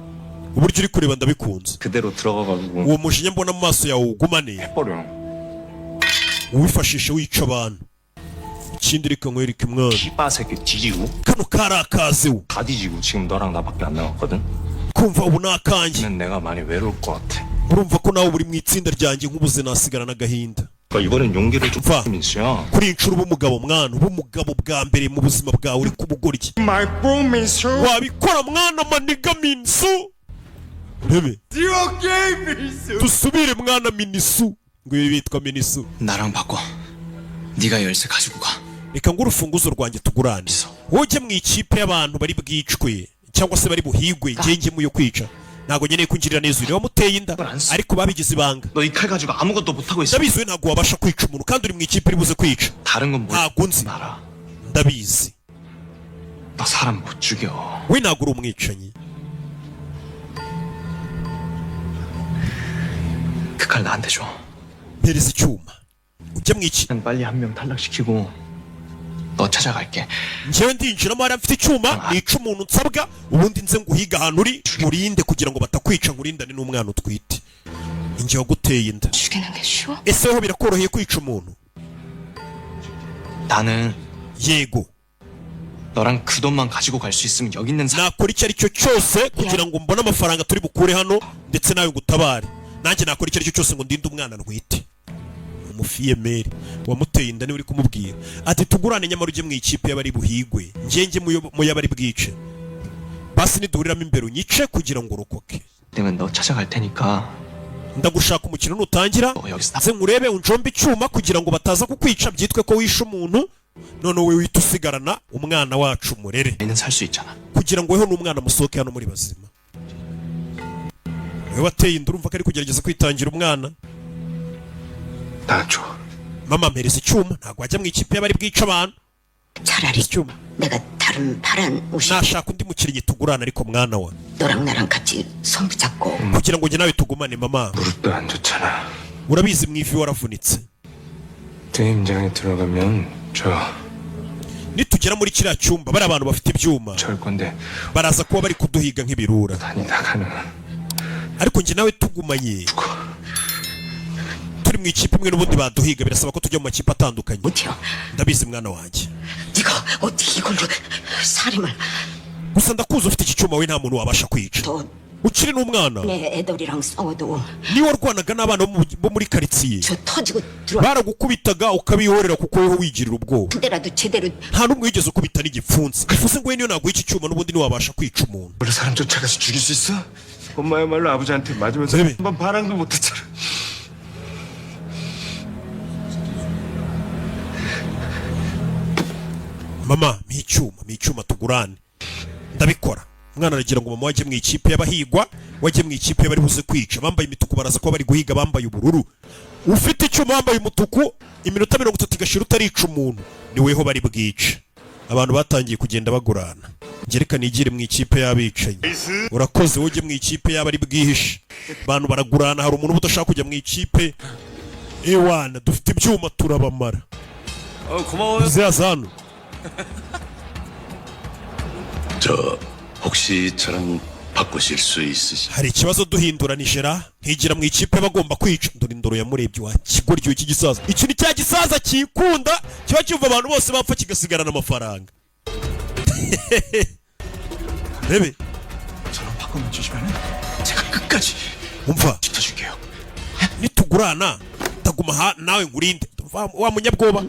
Uburyo uri kureba ndabikunze. 그대로 들어가가지고 Uwo mujinya mbona mu maso yawe ugumane, 해버려. wifashishe wica abantu. Ikindi, reka nkwereke mwana. 씨바 새끼 뒤지고 Kano kari akazewo. 다 뒤지고 지금 너랑 나밖에 안 남았거든. Kumva ubu ni akanjye. 는 내가 많이 외로울 것 같아. Urumva ko nawe uri mu itsinda ryanjye, nk'ubuze nasigara n'agahinda. 그러니까 이번엔 용기를 좀 Mva. 민수야. Kuri iyi nshuro uba umugabo mwana, uba umugabo bwa mbere mu buzima bwawe, uri kubugoryi. My bro 민수. Wabikora mwana, maniga Minsu, ntebe dusubire mwana Minisu, ngo ibi bitwa Minisu. 나랑 바꿔. 네가 열쇠 가지고 가. Reka ngo urufunguzo rwanjye tugurane, wowe ujye mu ikipe y'abantu bari bwicwe cyangwa se bari buhigwe, njye njye mu yo kwica. Ntabwo nkeneye kungirira neza. Uriya wamuteye inda, ariko babigize ibanga. 너 이 칼 가지고 아무것도 못 하고 있어. Ndabizi, we ntabwo wabasha kwica umuntu kandi uri mu ikipe iri buze kwica. 다른 건 뭘? Ntabwo nzi, ndabizi. 너 사람 못 죽여. We ntabwo uri umwicanyi. 그 칼 나한테 줘. Mpereza icyuma ujye mu iki. 빨리 한 명 탈락시키고 너 찾아갈게. Njyewe ndinjiramo hariya mfite icyuma, nica umuntu nsabwa, ubundi nze nguhiga ahantu uri, nkurinde kugira ngo batakwica, nkurindane n'umwana utwite. Injye waguteye inda. 죽이는 게 쉬워? Ese weho birakoroheye kwica umuntu? 나는 Yego. 너랑 그 돈만 가지고 갈 수 있으면 여기 있는 사 Nakora icyo ari cyo cyose kugira ngo mbone amafaranga turi bukure hano, ndetse nawe ngutabare. Nanjye nakora icyo ari cyo cyose ngo ndinde umwana ntwite. Umufiyemeri wamuteye inda niwe uri kumubwira ati tugurane, nyamara ujye mu ikipe y'abari buhigwe, njye mu y'abari bwice. Basi niduhuriramo imbere unyice kugira ngo urokoke. 되면 너 찾아갈 테니까 Ndagushaka umukino nutangira, nze nkurebe, unjombe icyuma kugira ngo bataza kukwica, byitwe ko wishe umuntu, none wowe wihita usigarana umwana wacu murere, 애는 살 수 있잖아. Kugira ngo weho n'umwana musohoke hano muri bazima. Niwe wateye inda, urumva ko ari kugerageza kwitangira umwana. 나 줘. Mama, mpereza icyuma. Ntabwo wajya mu ikipe y'abari bwica abantu. 차라리 icyuma. 내가 다른 파란 옷이 Nashaka undi mukinnyi tugurana, ariko mwana wa 너랑 나랑 같이 손 붙잡고 kugira ngo njye nawe tugumane, mama. 무릎도 안 좋잖아. Urabizi, mu ivi waravunitse. 게임장에 들어가면 저 Nitugera muri kiriya cyumba, bari abantu bafite ibyuma 절 건데 baraza kuba bari kuduhiga nk'ibirura, 다니다가는 ariko njye nawe tugumanye turi mu ikipe imwe, n'ubundi baduhiga. Birasaba ko tujya mu makipe atandukanye. 못해요. Ndabizi, mwana wanjye. 네가 어떻게 이걸로 살인을 Gusa ndakuzi, ufite iki cyuma we nta muntu wabasha kwica, 더 ukiri n'umwana. 내 애들이랑 싸워도 Niba warwanaga n'abana bo muri karitsiye, 저 터지고 들어와 baragukubitaga ukabihorera kuko weho wigirira ubwoba. 때라도 제대로 Nta n'umwe wigeze ukubita n'igipfunsi. Bivuze ngo we niyo naguha iki cyuma, n'ubundi ntiwabasha kwica umuntu. 원래 사람 쫓아가서 죽일 수 있어? 엄마야말로 아버지한테 맞으면서 Baby. 한 번 반항도 못했잖아. Mama, mpa icyuma, mpa icyuma tugurane, ndabikora. Umwana aragira ngo mama wajye mu ikipe y'abahigwa, wajye mu ikipe y'abari buze kwica. Bambaye imituku baraza kuba bari guhiga bambaye ubururu. Ufite icyuma wambaye umutuku, iminota 30 igashira utarica umuntu, ni weho bari bwice. Abantu batangiye kugenda bagurana. Ngereka nigire mu ikipe y'abicanyi, urakoze, wowe ujye mu ikipe y'abari bwihishe. Abantu baragurana, hari umuntu uba udashaka kujya mu ikipe. Ewana, dufite ibyuma turabamara. 어, 고마워요. Uzaza hano. 저 혹시 저랑 바꾸실 수 있으시? Hari ikibazo duhinduranije ra, nkigira mu ikipe bagomba kwica? Dore indoro yamurebye wa kigoryi iki gisaza. Iki ni cya gisaza kikunda, kiba cyumva abantu bose bapfa kigasigarana amafaranga. Rebe. 저랑 바꾸면 주시면은 제가 끝까지 Umva, 지켜줄게요. nitugurana ndaguma ha nawe ngurinde wa munyabwoba.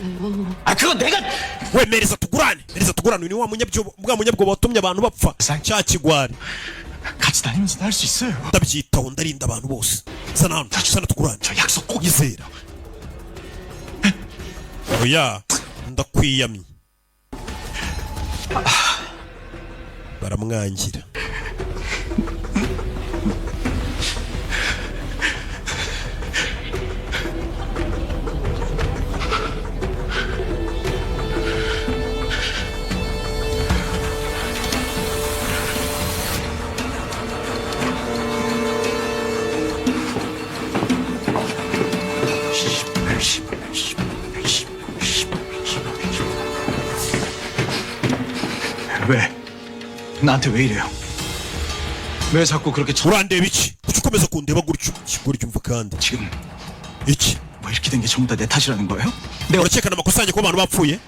아 그건 내가 We, mereza tugurane, mereza tugurane. Uyu ni wa munyabyoba, wa munyabwoba watumye abantu bapfa, cya kigwari. 같이 다니면서 할 수 있어요. Ndabyitaho, ndarinda abantu bose. Sana hano, sana tugurane. 저 약속 꼭 Nyizera. Oya, ndakwiyamye. Baramwangira. 왜? 나한테 왜 이래요? 왜 자꾸 그렇게 쳐? Urandeba iki? Kuki ukomeza kundeba gutyo, kigoryi? Umva kandi. 지금 Iki 뭐 이렇게 된 게 전부 다 내 탓이라는 거예요? 내가 urakekana amakosa yanjye kuba abantu bapfuye?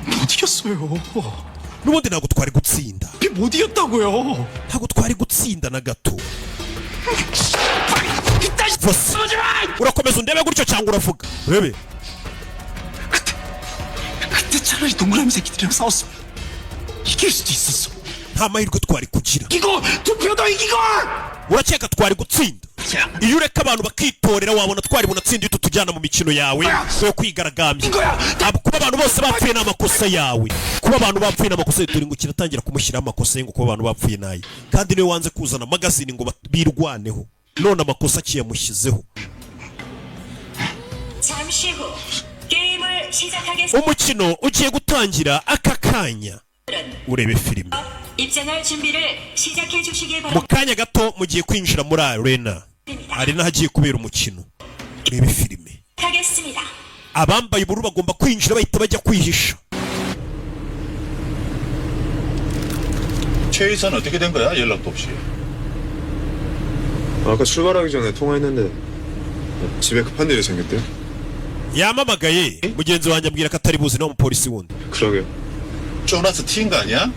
못 이겼어요. N'ubundi ntabwo twari gutsinda. 못 이겼다고요. Ntabwo twari gutsinda na gato. Vose, urakomeza undebe gutyo cyangwa uravuga urebe? 그때 차라리 동그라미 새끼들이랑 싸웠으면 이길 수도 있었어. Nta mahirwe twari kugira. 이기고 두 표도 이기고. Urakeka twari gutsinda? Iyo ureka abantu bakitorera, wabona twari bunatsinda iyo tutujyana mu mikino yawe yo kwigaragambya. Kuba abantu bose bapfuye ni amakosa yawe, kuba abantu bapfuye ni amakosa yawe. Dore ngo kiratangira kumushyiraho amakosa ye, ngo kuba abantu bapfuye naye, kandi niwe wanze kuzana magazine ngo birwaneho, none amakosa akiyamushyizeho. 잠시 후 게임을 시작하겠습니다. Umukino ugiye gutangira aka kanya, urebe filime. 입장할 준비를 시작해 주시기 Mu kanya gato mugiye kwinjira muri arena, arena hagiye kubera umukino. Urebe filime. 바랍니다. Abambaye ubururu bagomba kwinjira bahita bajya kwihisha. 최 이사는 어떻게 된 거야? 연락도 없이. 아까 출발하기 전에 통화했는데 집에 급한 일이 생겼대요. Yamamagaye mugenzi wanjye ambwira ko atari buzi, nawe umupolisi wundi. 그러게요. 쫄아서 튄 거 아니야?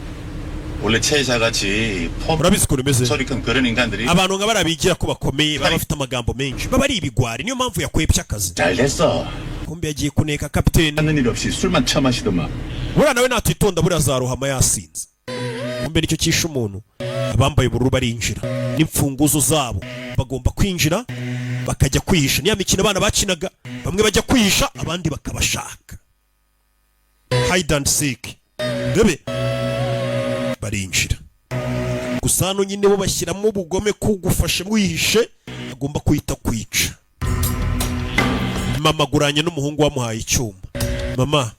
원래 최자같이 폼 Urabizi ukuntu bimeze. 소리 큰 그런 인간들이 Abantu nka bariya bigira ko bakomeye, baba bafite amagambo menshi, baba ari ibigwari, niyo mpamvu yakwepye akazi. 잘 됐어. Kumbe yagiye kuneka kapiteni. 하는 일 없이 술만 처마시더만. Buriya nawe natitonda buriya azarohama yasinze. Kumbe nicyo cyishe umuntu. Abambaye ubururu barinjira n'imfunguzo zabo, bagomba kwinjira bakajya kwihisha. Niya mikino abana bakinaga, bamwe bajya kwihisha abandi bakabashaka, hide and seek. Ndebe barinjira gusa, hano nyine bo bashyiramo ubugome, kugufashe wihishe agomba kwita kwica. Mama aguranye n'umuhungu wamuhaye icyuma. Mama,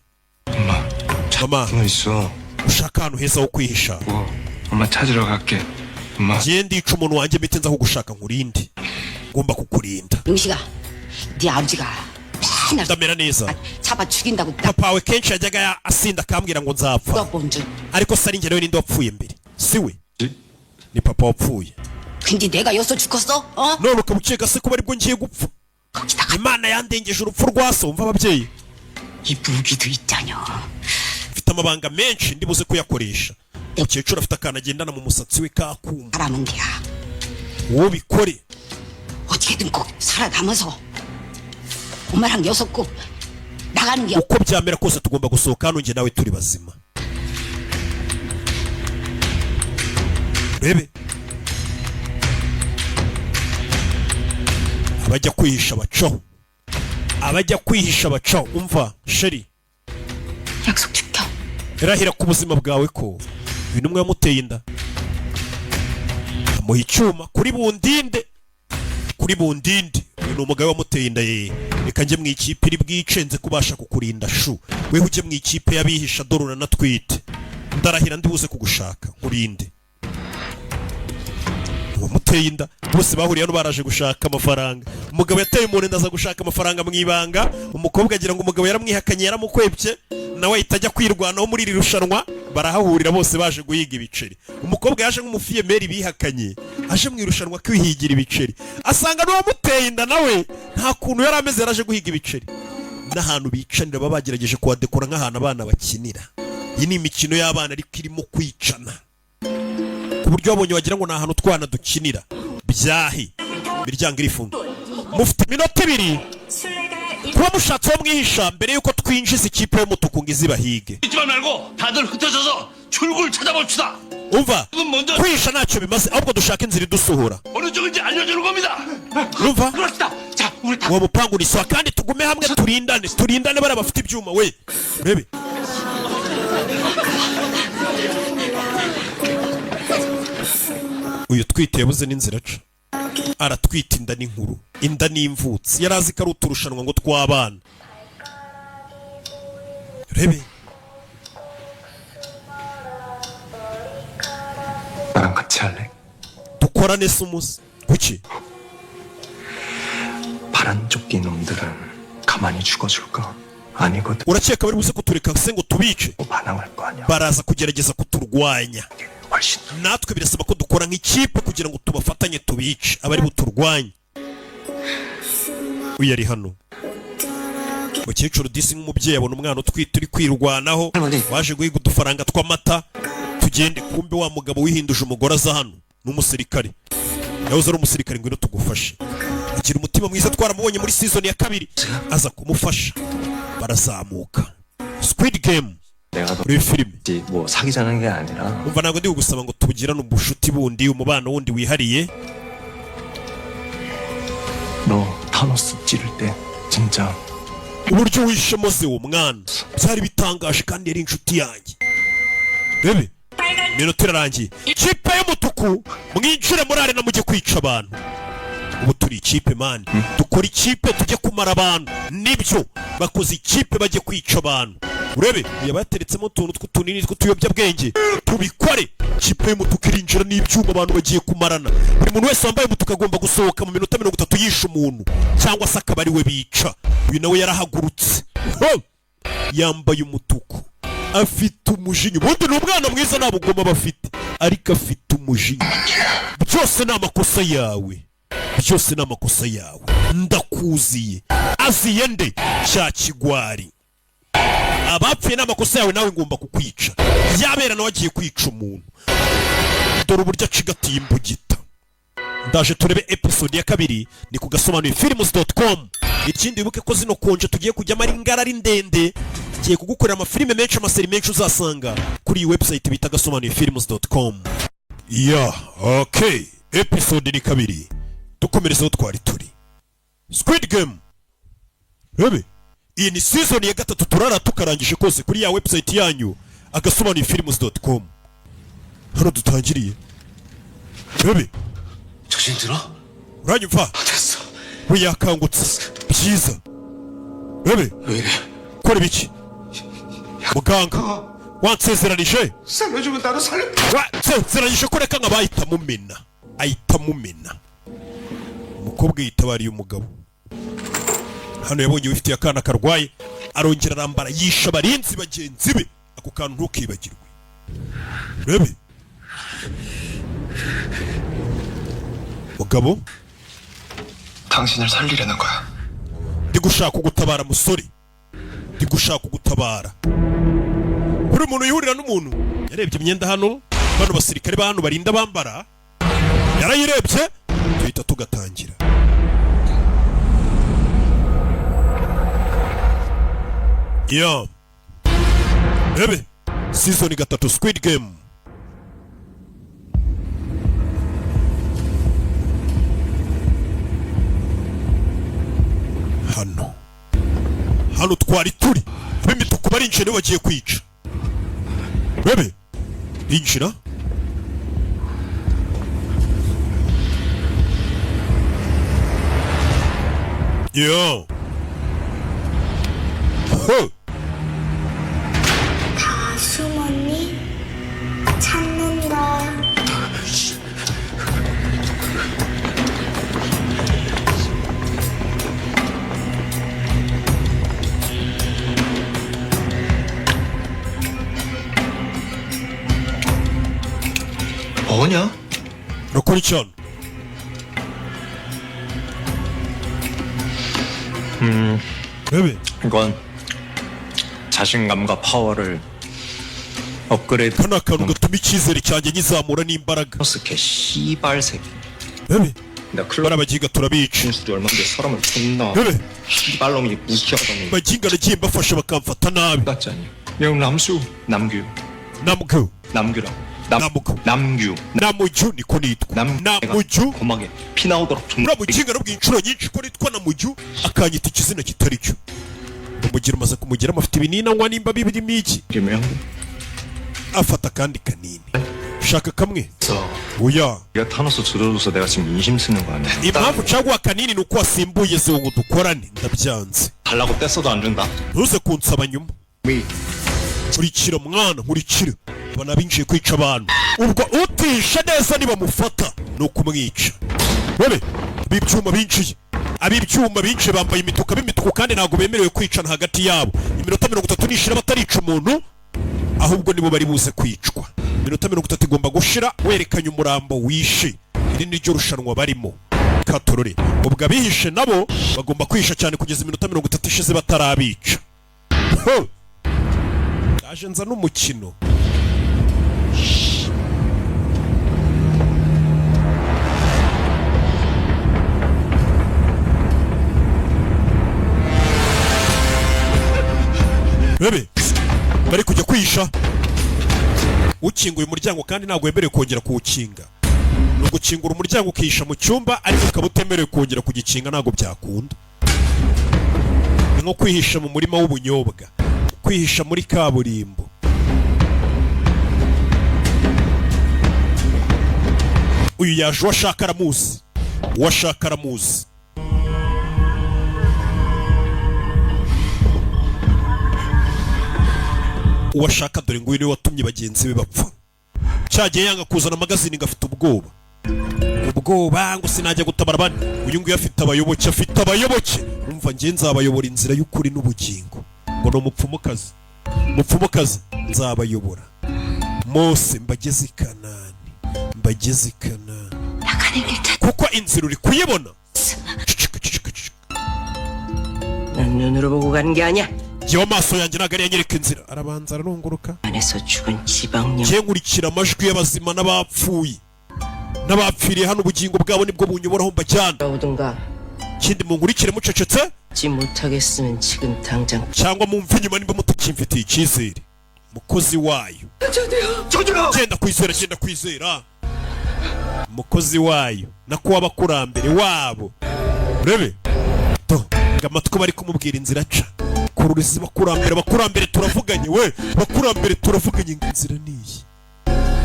mama. 숨어 있어. Ushaka ahantu heza ho kwihisha. 뭐 엄마 찾으러 갈게. 엄마. Ngiye ndica umuntu wanjye, mpite nza kugushaka nkurinde, ngomba kukurinda. 영식아, 네 아버지가 맨날 Ndamera neza. 잡아 죽인다고 Papa wawe kenshi yajyaga asinda akambwira ngo nzapfa. 나 먼저. Ariko se ari njye nawe, ninde wapfuye mbere? Si we, ni papa wapfuye. 근데 내가 여기서 죽었어? 어? None ukaba ukeka se kuba aribwo ngiye gupfa? Imana yandengeje urupfu rwa so. Umva ababyeyi. 이 무기도 있잖여. Mfite amabanga menshi, ndi buze kuyakoresha. Umukecuru afite akantu agendana mu musatsi we kakuma. 하라는 게야. Wowe bikore. 어떻게든 꼭 살아남아서 엄마랑 여섯 꼭 나가는 게 Uko byamera kose tugomba gusohoka hano njye nawe turi bazima. Rebe abajya kwihisha bacaho, abajya kwihisha bacaho. Umva chérie. 약속 지켜. Rahira ku buzima bwawe ko uyu n'umwe wamuteye inda, amuha icyuma kuri bundinde, kuri bundinde. Uyu ni umugabo wamuteye inda ye. Reka njye mu ikipe iri bwice, nze kubasha kukurinda shu. Weho ujye mu ikipe y'abihisha, dore uranatwite. Ndarahira ndi buze kugushaka nkurinde. Uwamuteye inda, bose bahuriye hano baraje gushaka amafaranga. Umugabo yateye umuntu inda aza gushaka amafaranga mu ibanga. Umukobwa agira ngo umugabo yaramwihakanye, yaramukwebye, nawe ahita ajya kwirwanaho muri iri rushanwa. Barahahurira bose baje guhiga ibiceri. Umukobwa yaje nk'umufiyemeri bihakanye, aje mu irushanwa kwihigira ibiceri, asanga n'uwamuteye inda nawe nta kuntu yari ameze, yaraje guhiga ibiceri. N'ahantu bicanira baba bagerageje kuhadekora nk'ahantu abana bakinira. Iyi ni imikino y'abana ariko irimo kwicana, ku buryo wabonye wagira ngo ni ahantu utwana dukinira. Byahi, imiryango irifunga. Mufite iminota 2 kuba mushatse uwo mwihisha mbere y'uko twinjiza ikipe y'umutuku ngo izibahige. 잊지만 말고 다들 흩어져서 출구를 찾아봅시다. Umva, 먼저 kwihisha ntacyo bimaze, ahubwo dushaka inzira idusohora. 어느 쪽인지 알려주는 겁니다. Urumva? 그럽시다. 자, 우리 다 Uwo mupangu ni sawa, kandi tugume hamwe, turindane, turindane. Bariya bafite ibyuma we, urebe. Uyu utwite yabuze n'inzira aca, aratwita inda n'inkuru, inda n'imvutsi. Yari azi ko ari uturushanwa ngo tw'abana. Urebe. 나랑 같이 할래? Dukorane se umuze kuki? 파란 조끼 놈들은 가만히 죽어줄까? 아니거든. Urakeka bari buze kutureka se ngo tubice? 반항할 거 아니야. Baraza kugerageza kuturwanya. 훨씬 Natwe birasaba ko dukora nk'ikipe kugira ngo tubafatanye tubice abari buturwanye. Uyu ari hano, mukecuru disi nk'umubyeyi abona umwana utwite uri kwirwanaho, waje guhiga udufaranga tw'amata. Tugende. Kumbe wa mugabo wihinduje umugore aza hano, ni umusirikare, yahoze ari umusirikare. Ngwino tugufashe. Agira umutima mwiza, twaramubonye muri season ya kabiri, aza kumufasha barazamuka. Squid Game. 내가 너 Muri filime. 뭐 사귀자는 게 아니라 Umva, ntabwo ndi kugusaba ngo tugirane ubucuti bundi, umubano wundi wihariye. 너 타노스 찌를 때 진짜 Uburyo wishemo se uwo mwana byari bitangaje, kandi yari inshuti yanjye. Rebe, iminota irarangiye. Ikipe y'umutuku, mwinjire muri arena mujye kwica abantu. Ubu turi ikipe man, dukora ikipe tujye kumara abantu. Nibyo, bakoze ikipe bajye kwica abantu. Urebe yaba yateretsemo utuntu tw'utunini tw'utuyobyabwenge. Tubikore. Ikipe y'umutuku irinjira n'ibyuma, abantu bagiye kumarana. Buri muntu wese wambaye umutuku agomba gusohoka mu minota 30 yishe umuntu cyangwa se akaba ari we bica. Uyu nawe yarahagurutse. Ho! Yambaye umutuku, afite umujinya. Ubundi ni umwana mwiza, nta bugoma aba afite, ariko afite umujinya. Byose ni amakosa yawe, byose ni amakosa yawe, ndakuziye. Aziye nde? Cya kigwari. Abapfuye ni amakosa yawe, nawe ngomba kukwica. Yabera nawe agiye kwica umuntu. Dore uburyo acigatiye imbugita. Ndaje turebe episode ya kabiri, ni ku gasobanuye films.com. Ikindi, wibuke ko zino konje tugiye kujyamo ari ngara, ari ndende. Ngiye kugukorera amafilime menshi, amaseri menshi uzasanga kuri iyi website bita gasobanuye films.com. Ya, okay, episode ni kabiri, dukomereza aho twari turi. Squid Game, rebe iyi ni season ya gatatu, turara tukarangije kose kuri ya website yanyu agasobanuye films.com. Hano dutangiriye, rebe. 정신 들어? Uranyumva? We yakangutse, byiza. Rebe. 왜 이래? Kora ibiki? Muganga wansezeranije 살려주면 나도 살려. Wansezeranyije ko reka nk'abahita mumena, ahita mumena. Umukobwa yitabariye umugabo hano, yabonye wifitiye akana karwaye, arongera arambara, yisha abarinzi bagenzi be. Ako kantu ntukibagirwe. Rebe mugabo. 당신을 살리려는 거야. Ndi gushaka kugutabara musore, ndi gushaka kugutabara. Buri muntu yihurira n'umuntu yarebye imyenda hano, bano basirikare ba hano barinda bambara, yarayirebye. Duhita tugatangira. Ya rebe season gatatu Squid Game. Hano twari turi, ab'imituku barinjiye, nibo bagiye kwica. Rebe binjira. Yo. Huh. 다 숨었니? 찾는다. 뭐냐? Urakora iki hano? Rebe. 이건 자신감과 파워를 업그레이드. Kano akantu gatuma icyizere cyanjye nyizamura n'imbaraga. 개 씨발 새끼. Rebe. 나 클럽 Barabagiga turabica. 술이 얼마인데 사람을 존나 Rebe. 씨발놈이 무시하더니. Baginga nagiye mbafasha bakamfata nabi. 같지 않냐? 형 남수. 남규. 남규. 남규라고. 남규. 남규. Namuju, niko nitwa. Namuju. 고막에 피 나오도록 존나. Uriya muginga arabwiye inshuro nyinshi ko nitwa Namuju, akanyita ikizina kitari cyo. Umugira umaze kumugeramo, afite ibinini anywa, nimba birimo iki, afata akandi kanini, shaka kamwe oya. 네가 타노스 줄여줘서 내가 지금 인심 쓰는 거 아니야? Impamvu caguha kanini ni uko wasimbuye zo ngo dukorane, ndabyanze. 달라고 뗐어도 안 준다. Ntuze kunsaba nyuma. Nkurikira mwana, nkurikira. Abana binjiye kwica abantu, ubwo utishe neza nibamufata ni ukumwica. Bebe ab'ibyuma binjiye, ab'ibyuma binjiye bambaye imituku, ab'imituku kandi ntabwo bemerewe kwicana hagati yabo. Iminota 30 nishira batarica umuntu, ahubwo nibo bari buze kwicwa. Iminota 30 igomba gushira werekanye umurambo wishe. Iri ni ryo rushanwa barimo katorore. Ubwo abihishe nabo bagomba kwihisha cyane kugeza iminota 30 ishize batarabica. Ho! Ndaje nza n'umukino. Bebe bari kujya kwihisha. Ukinguye umuryango kandi ntabwo wemerewe kongera kuwukinga. Ni ugukingura umuryango ukihisha mu cyumba, ariko ukaba utemerewe kongera kugikinga, ntabwo byakunda. Ni nko kwihisha mu murima w'ubunyobwa, kwihisha muri kaburimbo. Uyu yaje, uwo ashaka aramuzi, uwo ashaka aramuzi. Uwo ashaka dore nguyu, niwe watumye bagenzi be bapfa. Cyagiye yanga kuzana amagazini ngo afite ubwoba, ubwoba ngo sinajya gutabara abandi. Uyu nguyu afite abayoboke, afite abayoboke. Umva, njye nzabayobora inzira y'ukuri n'ubugingo. Ngo ni umupfumukazi, umupfumukazi. Nzabayobora Mose mbageze i Kanani, mbageze i Kanani, kuko inzira uri kuyibona. 난 눈으로 보고 가는 게 아니야. Njyewe amaso yanjye ntabwo ariyo anyereka inzira. Arabanza ararunguruka. 안에서 죽은 지방령 Njyewe nkurikira amajwi y'abazima n'abapfuye n'abapfiriye hano, ubugingo bwabo nibwo bunyoboraho mbajyana. 오든가 Ikindi, munkurikire mucecetse 지 못하겠으면 지금 당장 cyangwa mumve inyuma nimba mutakimfitiye icyizere. Mukozi wayo, genda kwizera, genda kwizera umukozi wayo nako w'abakurambere wabo. Urebe to ngo amatwi bari kumubwira inzira aca kururiza abakurambere. Abakurambere turavuganye we, abakurambere turavuganye ngo inzira niyi.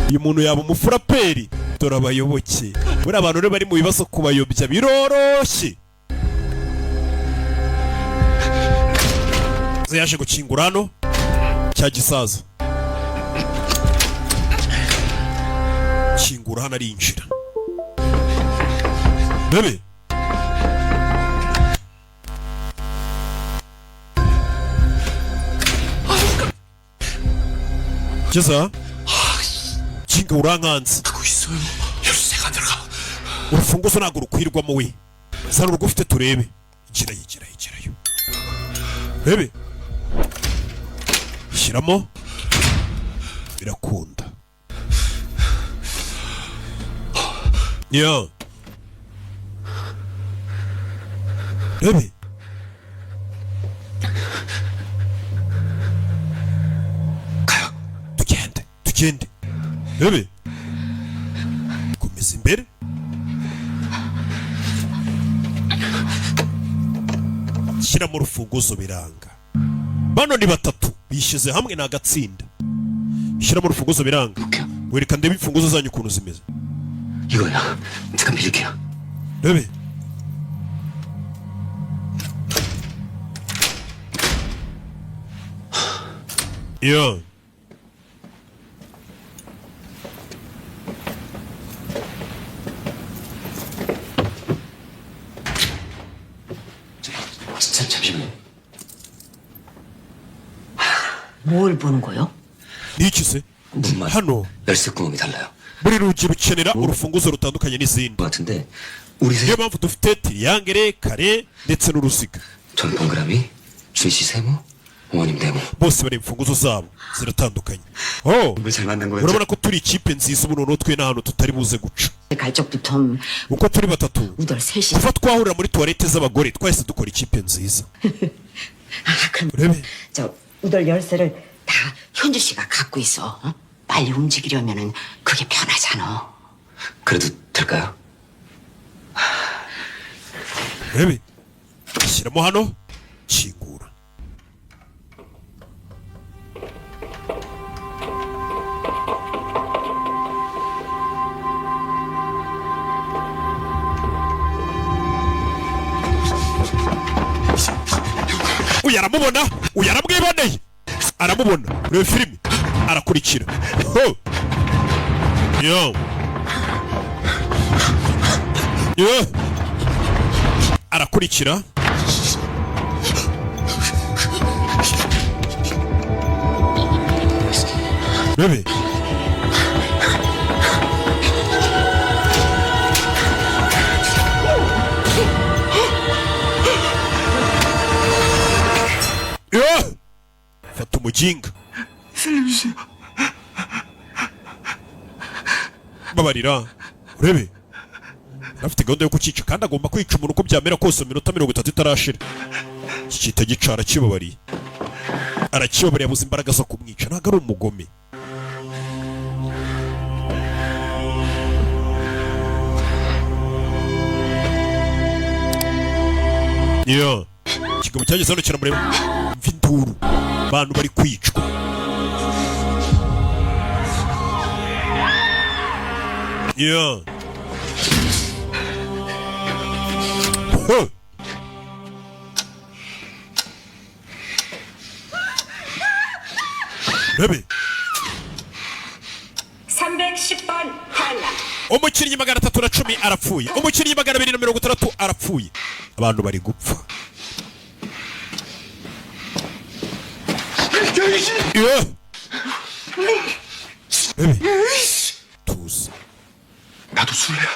Uyu muntu yaba umufuraperi. Dore abayoboke, buriya abantu rero bari mu bibazo kubayobya biroroshye. Yaje gukingura hano cya gisaza, kingura hano arinjira. Bebe geza kinga, urankanze. 하고 있어요. 열쇠가 안 들어가. Urufunguzo ntabwo rukwirwamo we, zana urwo ufite turebe. Igirayo, igirayo, igirayo, rebe, shyiramo, birakunda ya rebe. Tugende, tugende, rebe, komeza imbere, shyiramo urufunguzo biranga. Bano ni batatu bishyize hamwe, ni agatsinda. Shyiramo urufunguzo biranga. Wereka ndebe imfunguzo zanyu ukuntu zimeze. 이거야. 잠깐 빌릴게요. Rebe yo. 잠, 잠시만요. 뭘 보는 거요? Ni iki se 문만 hano? 열쇠 구멍이 달라요. Buri rugi rukenera urufunguzo rutandukanye n'izindi. 것 같은데 우리 Niyo 세 mpamvu dufite triangle, kare ndetse n'uruziga. 전 동그라미, 주희 씨 세모, 어머님 네모. Bose bari imfunguzo zabo ziratandukanye. Oh, 잘 만든 거였죠? urabona ko turi ikipe nziza ubu. Noneho twe n'ahantu tutari buze guca 갈 적부터 uko turi batatu. 우덜 셋이 Kuva twahurira muri toilette z'abagore, twahise dukora ikipe nziza. 아 그럼 urebe. 저 우덜 열쇠를 다 현주 씨가 갖고 있어. 어? 빨리 움직이려면은 그게 편하잖아. 그래도 될까요? Urebe, shyiramo hano, kingura. Uyu aramubona, uyu aramwiboneye, aramubona. Urebe filime, arakurikira. Ho! Yo yo, arakurikira. Bebe. Yo! Fata umuginga. 살려주세요. Babarira. Urebe, afite gahunda yo kucyica kandi agomba kwica umuntu uko byamera kose mu minota 30 itarashira. Iki cyita gica, arakibabariye, arakibabariye, abuze imbaraga zo kumwica. Ntabwo ari umugome. Yo, ikigabo cyageze hano kiramureba, mva induru, abantu bari kwicwa. Yo. Huh. Rebe. 310번 탈락. Umukinnyi 310 arapfuye, umukinnyi 260 arapfuye, abantu bari gupfa. Yo. Bebe. Tuzi. 나도 술래야.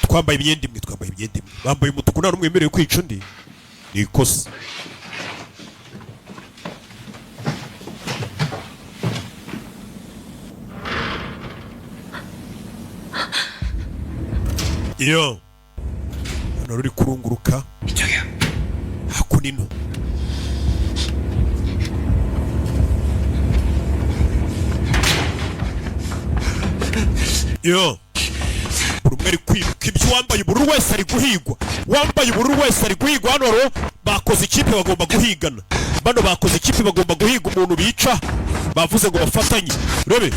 Twambaye imyenda imwe, twambaye imyenda imwe, bambaye umutuku, nta n'umwe wemerewe kwica undi, ni ikosa. Iyo hano ruri kurunguruka hakuno ino. Yo, buri umwe ari kwiruka ibyo. Uwambaye ubururu wese ari guhigwa, uwambaye ubururu wese ari guhigwa. Hano rero bakoze ikipe, bagomba guhigana. Bano bakoze ikipe, bagomba guhiga umuntu bica. Bavuze ngo bafatanye. Rebe,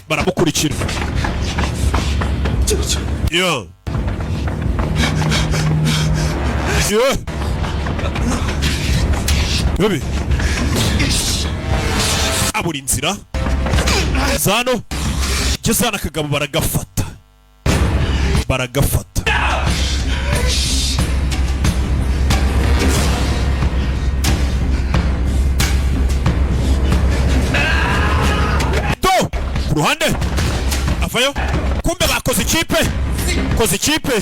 baramukurikira. Yo yo, rebe, abura inzira zano ngeze hano, akagabo baragafata, baragafata. Do ku ruhande avayo. Kumbe bakoze ikipe, koze ikipe.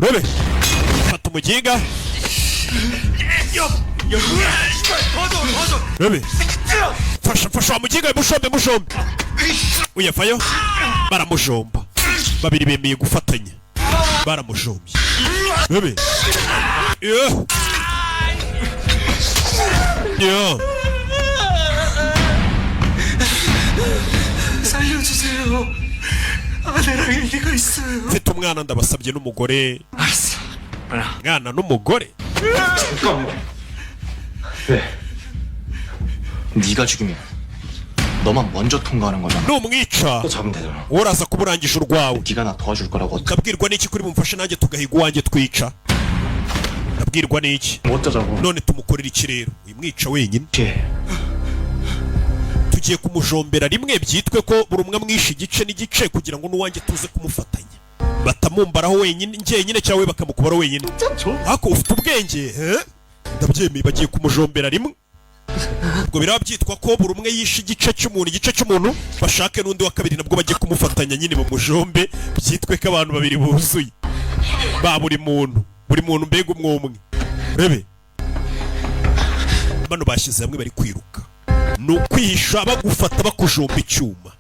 Rebe, fata umuginga. Rebe, fasha, fasha wa muginga, mushombe, mushombe. Uyavayo, baramujomba. Babiri bemeye gufatanya, baramujombye. Rebe, yo yo. 살려주세요. 아내랑 애기가 있어요. Mfite umwana, ndabasabye, n'umugore, mwana n'umugore. 왜? 네가 죽이면 너만 먼저 통과하는 거잖아. Numwica 또 잡으면 되잖아. uraza kuba urangije urwawe. 네가 나 도와줄 거라고 어떻게? Ndabwirwa n'iki kuri bumfashe nanjye tugahiga uwanjye twica? Ndabwirwa n'iki? 뭐 어쩌자고? None tumukorera iki rero? Wimwica wenyine. Tugiye kumujombera rimwe, byitwe ko buri umwe amwishe igice n'igice, kugira ngo n'uwanjye tuze kumufatanya, batamumbaraho wenyine njyenyine, cyangwa we bakamukubaraho wenyine. Ariko ufite ubwenge, eh? Ndabyemeye, bagiye kumujombera rimwe. Ubwo biraba byitwa ko buri umwe yishe igice cy'umuntu, igice cy'umuntu. Bashake n'undi wa kabiri, nabwo bagiye kumufatanya nyine, bamujombe, byitwe ko abantu babiri buzuye ba buri muntu, buri muntu mbega umwe umwe. Rebe, bano bashyize hamwe bari kwiruka. Ni ukwihisha, bagufata bakujomba icyuma,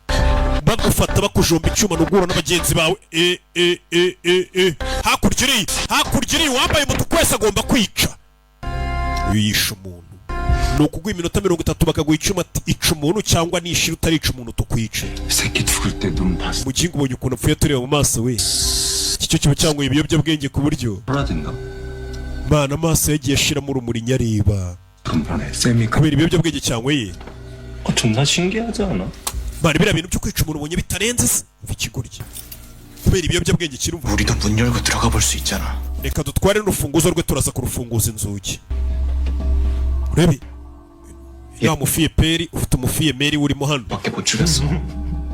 bagufata bakujomba icyuma, ni uguhura na bagenzi bawe. E e e e e, hakurya iriya, hakurya iriya, uwambaye umutuku wese agomba kwica. Uyu yishe umuntu. Ni ukuguha iminota 30, bakaguha icyuma, ati ica umuntu cyangwa nishira utarica umuntu tukwice. 새끼 죽을 때 눈 봤어. Umugingo ubonye ukuntu apfuye tureba mu maso we, iki cyo kiba cyanyweye ibiyobyabwenge ku buryo 사라진다. mana amaso yagiye ashiramo urumuri nyareba 간판에 쌤이 kubera ibiyobyabwenge cyanyweye. 어, 존나 신기하지 않아? Mana, biriya bintu byo kwica umuntu ubonye bitarenze se? Umva ikigoryi, kubera ibiyobyabwenge kirumva. 우리도 문 열고 들어가 볼 수 있잖아. Reka dutware n'urufunguzo rwe, turaza kurufunguza inzugi. Urebe ya mufiyeperi ufite umufiyemeri urimo hano. 밖에 못 죽였어.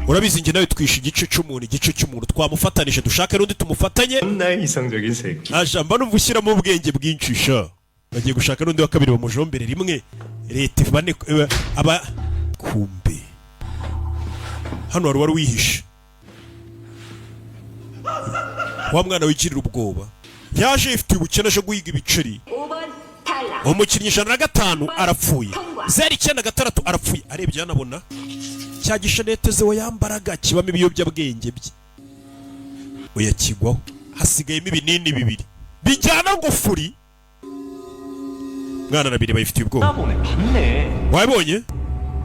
Urabizi, njye nawe twishe igice cy'umuntu, igice cy'umuntu twamufatanije, dushake n'undi tumufatanye. 존나 이성적인 새끼. Ajamba numva ushyiramo ubwenge bwinshi sha. Bagiye gushaka n'undi wa kabiri bamujombere rimwe, leta bane aba. Kumbe hano wari wihishe wa mwana wigirira ubwoba, yaje yifitiye ubukene, aje guhiga ibiceri. 5번 탈락. Umukinnyi 105 arapfuye, 096 arapfuye. Arebye yanabona cya gishanete ze yambaraga kibamo ibiyobyabwenge bye, uyakigwaho. Hasigayemo ibinini bibiri bijyana ngo furi. Mwana arabiri bayifitiye ubwoba. 보네 봤네. Wabonye?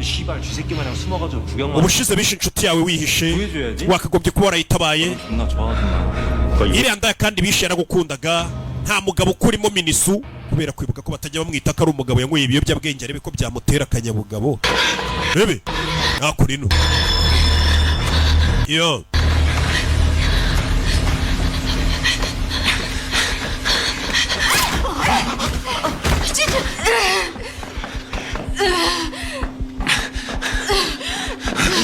시발 쥐새끼 마냥 숨어가지고 구경만. Ubushize bishe inshuti yawe wihishe. 구해줘야지. Wakagombye kuba warayitabaye. 존나 좋아하구나. Iriya ndaya kandi bishe yaragukundaga. Nta mugabo ukurimo minisu, kubera kwibuka ko batajya bamwita ko ari umugabo, yanyweye ibiyobyabwenge, arebe ko byamutera akanyabugabo. Rebe nakora ino iyo.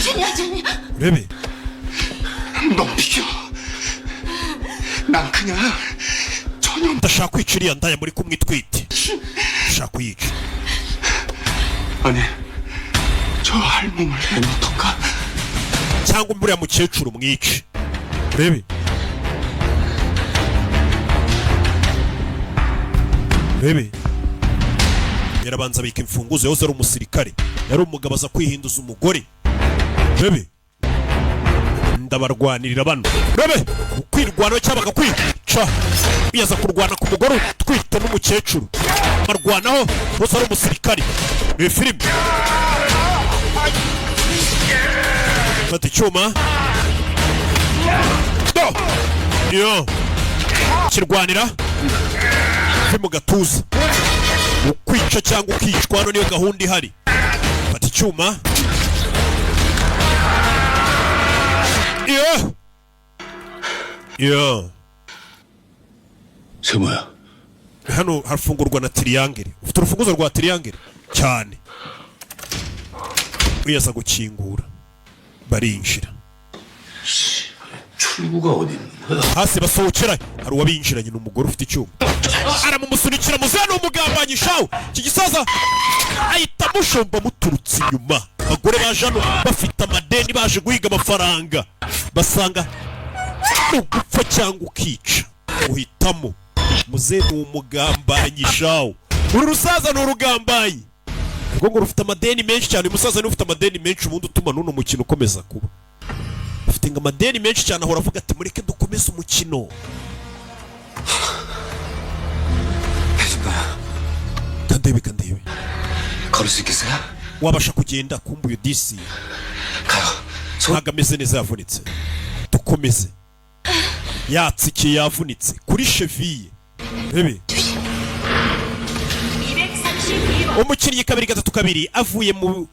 진이야, 진이야. Rebe. 너 비켜. 난 그냥 전혀 Ndashaka kwica iriya ndaya muri kumwe itwite, ndashaka kuyica. 아니 저 할멈을 내놓던가. Cyangwa uriya mukecuru mwice. Rebe, rebe, yarabanza abika imfunguzo. Yahoze ari umusirikare, yari umugabo, aza kwihinduza umugore. Rebe, Ndabarwanirira bano, rebe ukwirwanaho cyangwa bakakwica. Yaza kurwana ku mugore utwite n'umukecuru, barwanaho bose ari umusirikari. Ni filime. Fata icyuma do yo kirwanira vi mu gatuza. Ukwica cyangwa ukicwa, hano niyo gahunda ihari. Fata icyuma yo yo. 세모야. Hano hafungurwa na triangle. Ufite urufunguzo rwa triangle cyane. Uyaza gukingura, barinjira. 출구가 어디 있는 거야? Hasi basohokera. Hari uwabinjiranye, ni umugore ufite icyuma, aramumusunikira. Muzehe ni umugambanyi shawu. Iki gisaza ahita amushomba muturutse inyuma. Abagore baje hano bafite amadeni, baje guhiga amafaranga, basanga ni ugupfa cyangwa ukica, uhitamo. Muzehe ni umugambanyi shawu. Uru rusaza ni urugambanyi ubwo ngo rufite amadeni menshi cyane. Uyu musaza niwe ufite amadeni menshi ubundi utuma n'uno mukino ukomeza kuba. Afite ngo amadeni menshi cyane, ahora avuga ati mureke dukomeze umukino. Kandebe, kandebe. 걸을 수 있겠어요? Wabasha kugenda? Kumbuye disi, ntabwo ameze neza, yavunitse. Dukomeze. Yatsikiye, yavunitse kuri cheville, rebe. 232번 Umukinnyi 232 avuye mu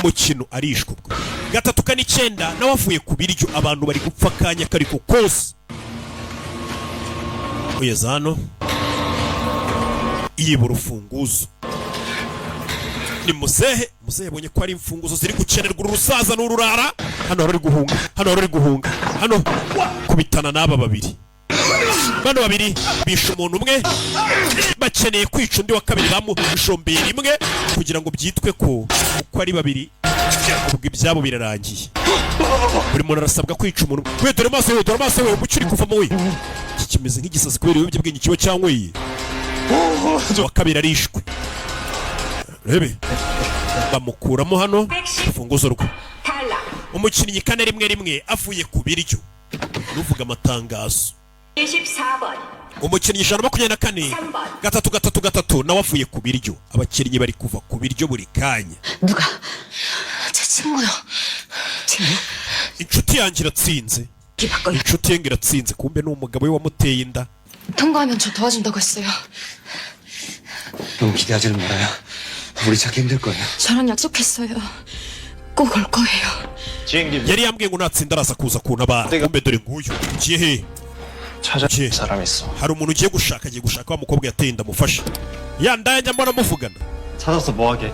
mukino, arishwe. Ubwo 349 nawe avuye ku biryo. Abantu bari gupfa akanya kariko kose. Kugeza hano yiba urufunguzo ni muzehe. Muzehe yabonye ko ari imfunguzo ziri gukenerwa. Uru rusaza n'ururara hano hari guhunga, hano hari guhunga, hano kubitana n'aba babiri. Bano babiri bishe umuntu umwe, bakeneye kwica undi wa kabiri bamushombeye rimwe kugira ngo byitwe ko uko ari babiri ubwo ibyabo birarangiye. Buri muntu arasabwa kwica umuntu we. Dore amaso we, dore amaso we, umucyo uri kuvamo we. Iki kimeze nk'igisazi kubera ibiyobyabwenge kiba cyanyweye. Uwa kabiri arishwe, rebe bamukuramo hano urufunguzo rwe. 탈락. Umukinnyi 411 avuye ku biryo, nuvuga amatangazo. 24번 Umukinnyi 124 333 nawe avuye ku biryo. Abakinnyi bari kuva ku biryo buri kanya. 누가? 제 친구요. Inshuti yanjye iratsinze, inshuti ye ngo iratsinze, kumbe ni umugabo we wamuteye inda. 통과하면 저 도와준다고 했어요. 너무 기대하지는 말아요. 우리 찾기 힘들 거예요. 저랑 약속했어요. 꼭 올 거예요. Yari yambwiye ngo natsinda araza kuza kuntabara. Kumbe dore nguyu. Ugiye he? 찾아 Ugiye. 사람 있어. Hari umuntu ugiye gushaka, agiye gushaka wa mukobwa yateye inda amufashe. Ya ndaya njya mbona muvugana. 찾아서 뭐하게?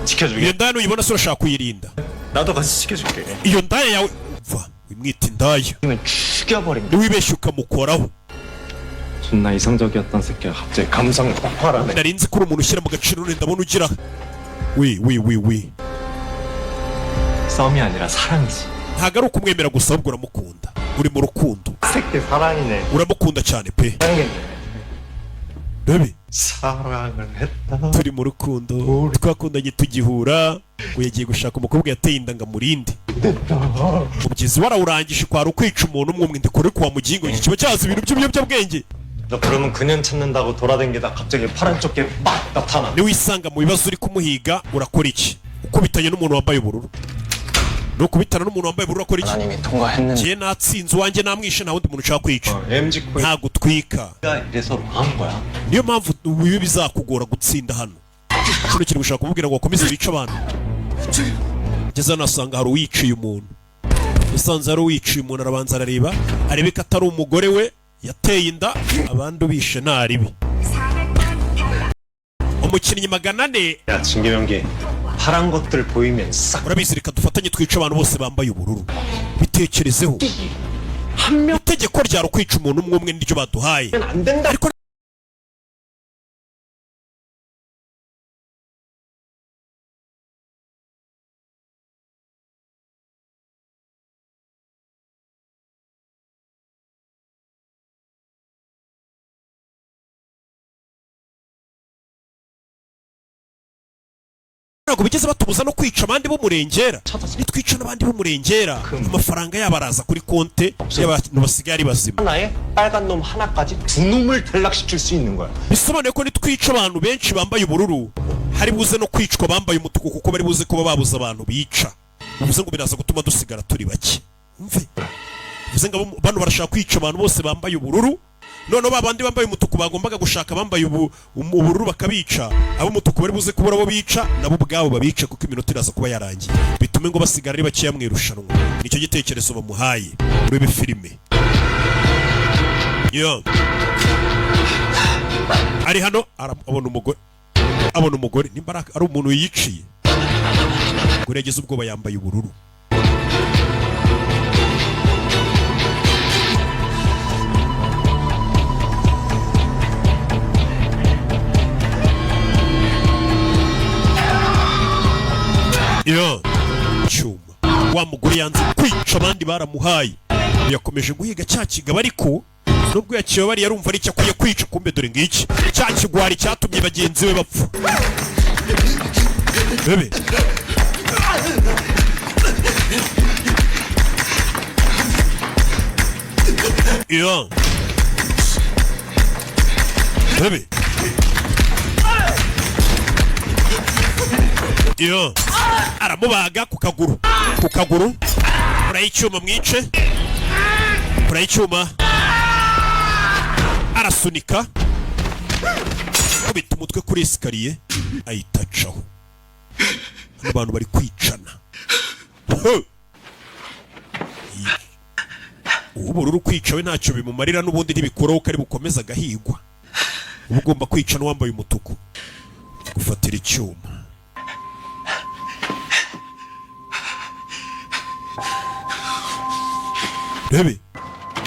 지켜주게. Iyo ndaya nuyibona se urashaka kuyirinda? 나도 같이 지켜줄게. Iyo ndaya yawe umva, wimwita indaya. 죽여버린다. Niwibeshye ukamukoraho. 존나 이성적이었던 새끼가 갑자기 감성 폭발하네. Nari nzi ko uri umuntu ushyira mu gaciro, none ndabona ugira wi wi wi wi. 싸움이 아니라 사랑이지. Ntabwo ari ukumwemera gusa, ahubwo uramukunda, uri mu rukundo. 새끼 사랑이네. Uramukunda cyane pe. 사랑했네. Rebe. 사랑을 했다. Turi mu rukundo, twakundanye tugihura. Ngo yagiye gushaka umukobwa yateye inda ngo amurinde. Umubyizi warawurangije, kwari ukwica umuntu umwe umwe. Ndikore kuwa mugingo, iki kiba cyaza ibintu by'ibiyobyabwenge. 너 그러면 그년 찾는다고 돌아다니다 갑자기 파란 조끼 막 나타나. Niwisanga mu bibazo uri kumuhiga, urakora iki? Ukubitanye n'umuntu wambaye ubururu, nukubitana n'umuntu wambaye ubururu urakora iki? 난 이미 통과했는데 Njye natsinze, uwanjye namwishe, nta wundi muntu ushaka kwica. MG 코인. Ntabwo utwika. 가 이래서 망한 거야. Niyo mpamvu ibi bizakugora gutsinda hano. Kino kiri gushaka kumubwira ngo bakomeze bice abantu. Ngeze hano asanga hari uwiciye umuntu. Yasanze hari uwiciye umuntu, arabanza arareba, arebe ko atari umugore we yateye inda. Abandi ubishe ntaribi. 400번 탈락. Umukinnyi 400. 야 진규명기 파란 것들 보이면 싹 Urabizi, reka dufatanye twice abantu bose bambaye ubururu. Bitekerezeho, itegeko ryari ukwica umuntu umwe umwe, niryo baduhaye. 안 된다. Ariko Ntabwo bigeze batubuza no kwica abandi b'umurengera. Nitwica n'abandi b'umurengera, amafaranga yabo araza kuri konte y'abantu basigaye ari bazima. 하나에 빨간 놈 하나까지 두 놈을 탈락시킬 수 있는 거야. Bisobanuye ko nitwica abantu benshi bambaye ubururu, hari buze no kwicwa bambaye umutuku, kuko bari buze kuba babuze abantu bica. Bivuze ngo biraza gutuma dusigara turi bake. Umve, bivuze ngo bano barashaka kwica abantu bose bambaye ubururu, noneho ba bandi bambaye umutuku bagombaga gushaka bambaye ubururu bakabica. Ab'umutuku bari buze kubura abo bica, nabo ubwabo babice, kuko iminota iraza kuba yarangiye, bitume ngo basigara ari bakeya mu irushanwa. Nicyo gitekerezo bamuhaye. Urebe filime yo ari hano, abona umugore, abona umugore nimba ari umuntu yiciye. Umugore yagize ubwoba, yambaye ubururu. Yo cyuma, wa mugore yanze kwica abandi baramuhaye, yakomeje guhiga cya kigabo, ariko nubwo yakibabariye arumva ari icyo akwiye kwica. Kumbe dore ngiki cya kigwari cyatumye bagenzi be bapfa. Bebe yo bebe yo, aramubaga ku kaguru, ku kaguru. Kuraho icyuma mwice, kuraho icyuma. Arasunika, kubita umutwe kuri escalier, ahita acaho. Hano abantu bari kwicana. Huh! Uw'ubururu kwica we ntacyo bimumarira, n'ubundi ntibikuraho ko ari bukomeze agahigwa. Uba ugomba kwica n'uwambaye umutuku. Gufatira icyuma rebe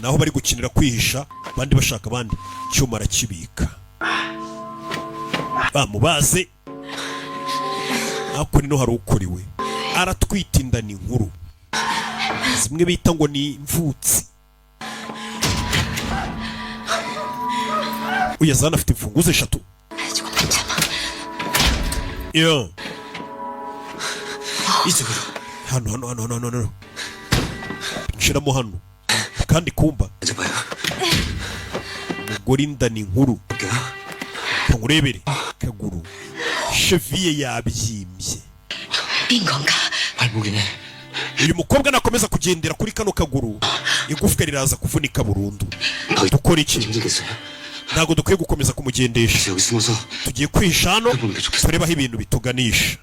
naho bari gukinira kwihisha, abandi bashaka abandi. Icyuma arakibika, bamubaze. Hakuno ino hari ukuriwe, aratwita inda, ni nkuru, zimwe bita ngo ni imvutsi. Uyu azana afite imfunguzo eshatu. 조금만 참아. Yo. 이쪽으로. Hano, hano, hano, hano, hano, nshiramo hano kandi kumba. 앉아봐요. Umugore inda ni nkuru, nkurebere kaguru, cheville yabyimbye. 빈 건가? 발목이네. Uyu mukobwa nakomeza kugendera kuri kano kaguru, igufwa riraza kuvunika burundu. Dukora iki? 힘들겠어요. Ntabwo dukwiye gukomeza kumugendesha. 여기 숨어서 Tugiye kwihisha hano, turebe aho ibintu bituganisha.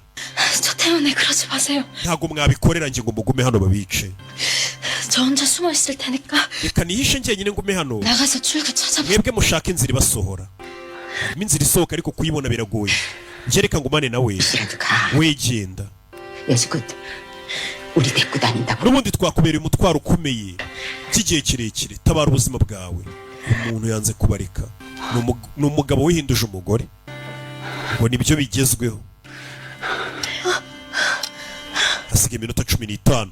저 때문에 그러지 마세요. Ntabwo mwabikorera nge ngo mugume hano babice. 저 혼자 숨어 있을 테니까 Reka nihishe njyenyine, ngume hano. 나가서 출구 찾아봐. Mwebwe mushaka inzira ibasohora. Harimo inzira isohoka, ariko kuyibona biragoye. Njye reka ngumane nawe, wegenda. 여지껏 우리 데리고 다닌다고. N'ubundi twakubereye umutwaro ukomeye by'igihe kirekire. Tabara ubuzima bwawe. Umuntu yanze kubareka. Ni umugabo wihinduje umugore, ngo nibyo bigezweho. Hasigaye iminota 15.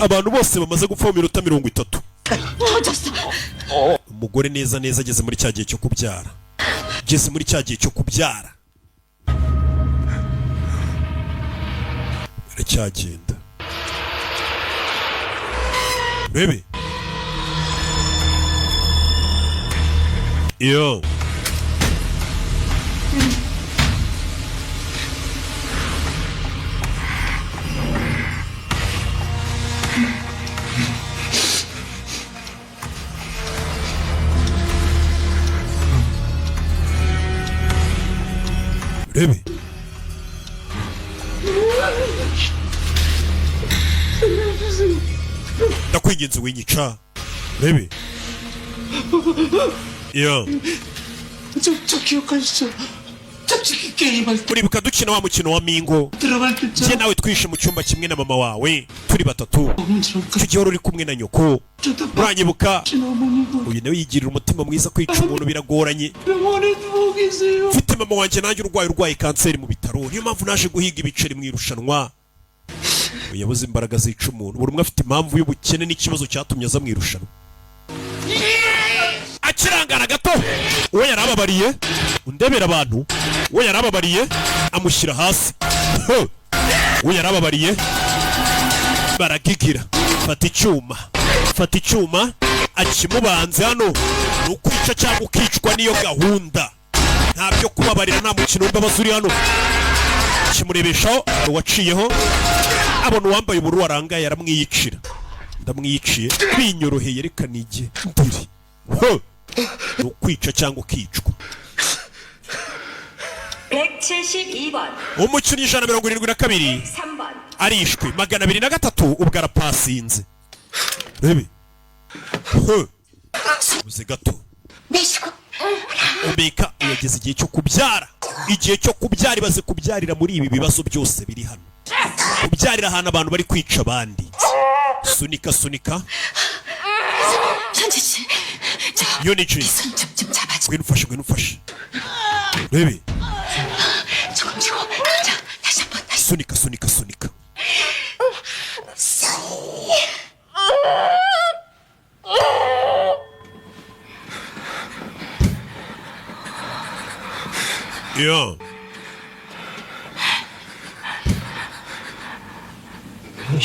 Abantu bose bamaze gupfa mu minota 30. 터졌어. Umugore neza neza ageze muri cya gihe cyo kubyara, ageze muri cya gihe cyo kubyara, biracyagenda. Rebe iyo rebe. Ndakwinginze winyica. Rebe iyo. 저 기억하시죠? 짝짓기 게임할 때 Uribuka dukina wa mukino wa mingo? 들어갈 때 Njye nawe twishe mu cyumba kimwe na mama wawe turi batatu. Icyo gihe wari uri kumwe na nyoko, uranyibuka? Uyu nawe yigirira umutima mwiza, kwica umuntu biragoranye. 병원에 누워 계세요. Mfite mama wanjye nanjye urwaye kanseri mu bitaro, niyo mpamvu naje guhiga ibiceri mu irushanwa. Uyu yabuze imbaraga zica umuntu. Buri umwe afite impamvu y'ubukene n'ikibazo cyatumye aza mu irushanwa. Akirangara gato, uwo yari ababariye, undebera abantu, uwo yari ababariye. Amushyira hasi. Ho! We yarababariye, baragigira. Fata icyuma, fata icyuma, akimubanze. Hano ni ukwica cyangwa ukicwa, niyo gahunda. Nta byo kubabarira, nta mukino w'imbabazi uri hano. Kimurebeshaho uwaciyeho, abona uwambaye ubururu warangaye, aramwiyicira. Ndamwiyiciye binyoroheye, reka nige ndiri. Ho! Ni ukwica cyangwa ukicwa. 172번, Umukinnyi 172 3번, arishwe, 203 ubwo arapasinze. Rebe. Ho! Uze gato. 내쉬고 Umeka yageze igihe cyo kubyara, igihe cyo kubyara. Ibaze kubyarira muri ibi bibazo byose biri hano, kubyarira ahantu abantu bari kwica abandi. Sunika, sunika. 현지 씨, 저 Yuniji, 손 좀 좀 잡아줘. ngwino ufashe, ngwino ufashe. Rebe. 조금 쉬고, 자 다시 한번 다시. Sunika, sunika, sunika. Yeah.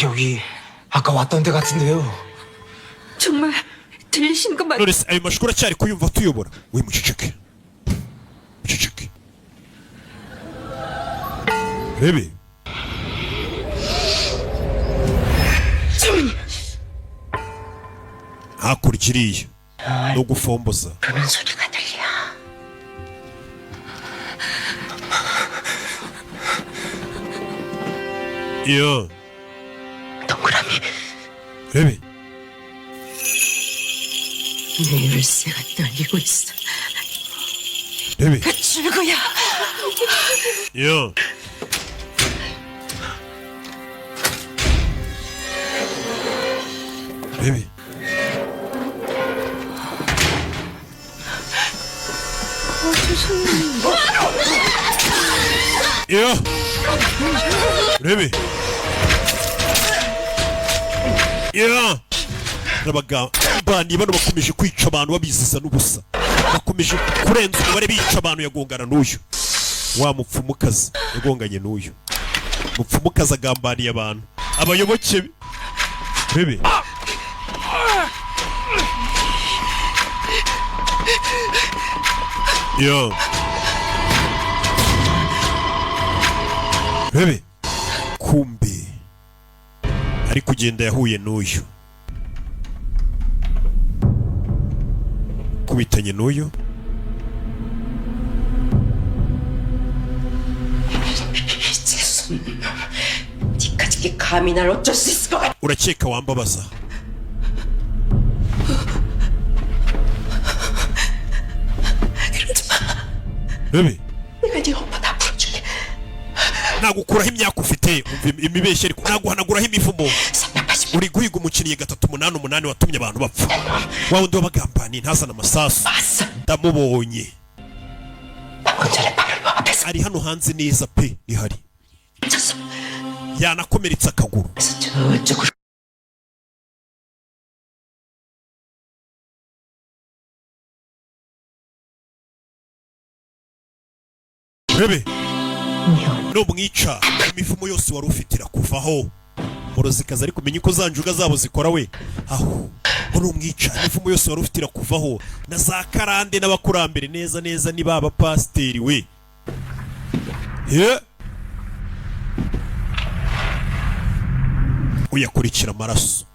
여기 아까 왔던 데 같은데요. 정말 들리시는 것 맞? None se ayo majwi uracyari kuyumva tuyobora? We, muceceke, muceceke. Rebe. Hakurya iriya no gufomboza. 부는 소리가 들려. Iyo. 동그라미. Rebe. 내 열쇠가 떨리고 있어. Rebe. 그 출구야. Iyo. Rebe. Iyo. Rebe. Iyo. Abagambaniye bano bakomeje kwica abantu babiziza n'ubusa, bakomeje kurenza umubare bica abantu. Yagongana n'uyu wa mupfumukazi, yagonganye n'uyu mupfumukazi, agambaniye abantu, abayoboke be. Rebe. Yo. Rebe. Kumbe ari kugenda yahuye n'uyu, kubitanye n'uyu. 재수, 니까짓 게 감히 날 어쩔 수 있을 것 같아. Urakeka wambabaza? 그러지 마. Rebe. 내가 네 오빠 다 풀어줄게. Nagukuraho imyaka ufite, umva imibeshyo, ariko naguhanaguraho imivumo. 380 Uri guhiga umukinnyi 388 watumye abantu bapfa, wa wundi wabagambaniye ntazane amasasu. 왔어. Ndamubonye. 방금 전에 바로 요 앞에서 Ari hano hanze neza pe, rihari. 쳤어. Yanakomeretse akaguru. 그래서 저쪽으로 Rebe, numwica imivumo yose wari ufite irakuvaho. Murozikazi ari kumenya uko za njuga zabo zikora we. Aho ngo numwica imivumo yose wari ufite irakuvaho, na za karande n'abakurambere neza neza, ni ba bapasiteri we. Ye, uyakurikira amaraso.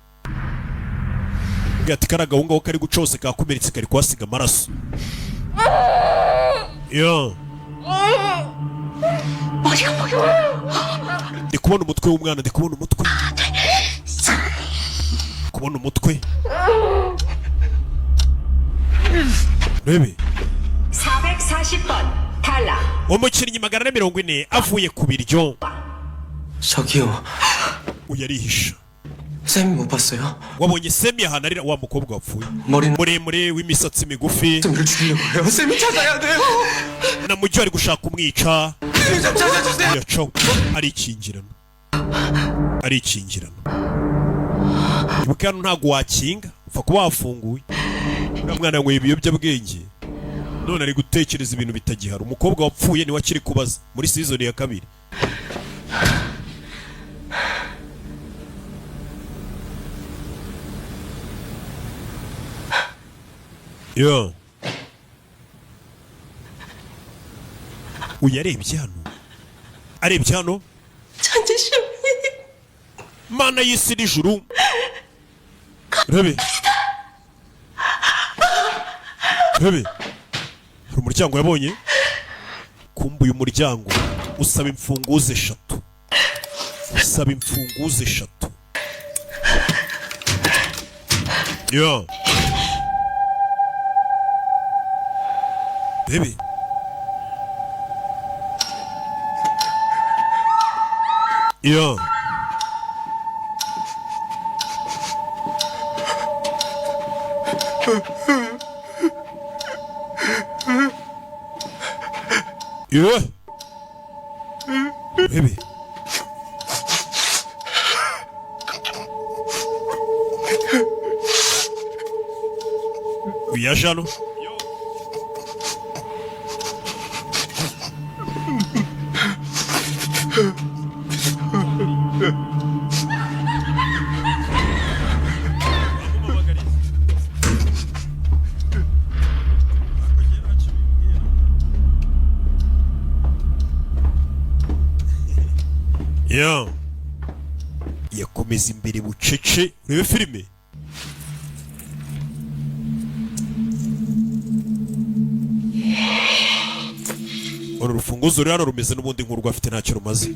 Ubwo ati kariya gahungu aho kari guca hose kakomeretse, kari kuhasiga amaraso yo. 머리가 보여. Ndi kubona umutwe w'umwana, ndi kubona umutwe, kubona umutwe. Rebe. 440번 탈락. Umukinnyi 440 avuye ku biryo. 저기요. Uyu arihisha. 쌤이 못 봤어요? Wabonye Semi ahantu arira, wa mukobwa wapfuye 머리는 muremure w'imisatsi migufi? 쌤을 죽이려고 해요. 쌤이 찾아야 돼요. Na mujyi ari gushaka kumwica. 쌤 좀 찾아주세요. Yacaho arikingirana, arikingirana. Ibuka hano ntabwo wakinga, upfa kuba wafunguye. Uriya mwana yanyweye ibiyobyabwenge. None ari gutekereza ibintu bitagihari. Umukobwa wapfuye niwe akiri kubaza muri season ya kabiri. Yo, uyu arebye hano, arebye hano. 천지신명님. Mana y'isi n'ijuru, rebe, rebe, hari umuryango yabonye. Kumva uyu muryango usaba imfunguzo eshatu, usaba imfunguzo eshatu. Yo, rebe. Yo, yo, rebe. Uyaje hano. Yo, yakomeza imbere bucece. Urebe filime. Uru rufunguzo ruri hano rumeze n'ubundi nk'urwo afite, ntacyo rumaze.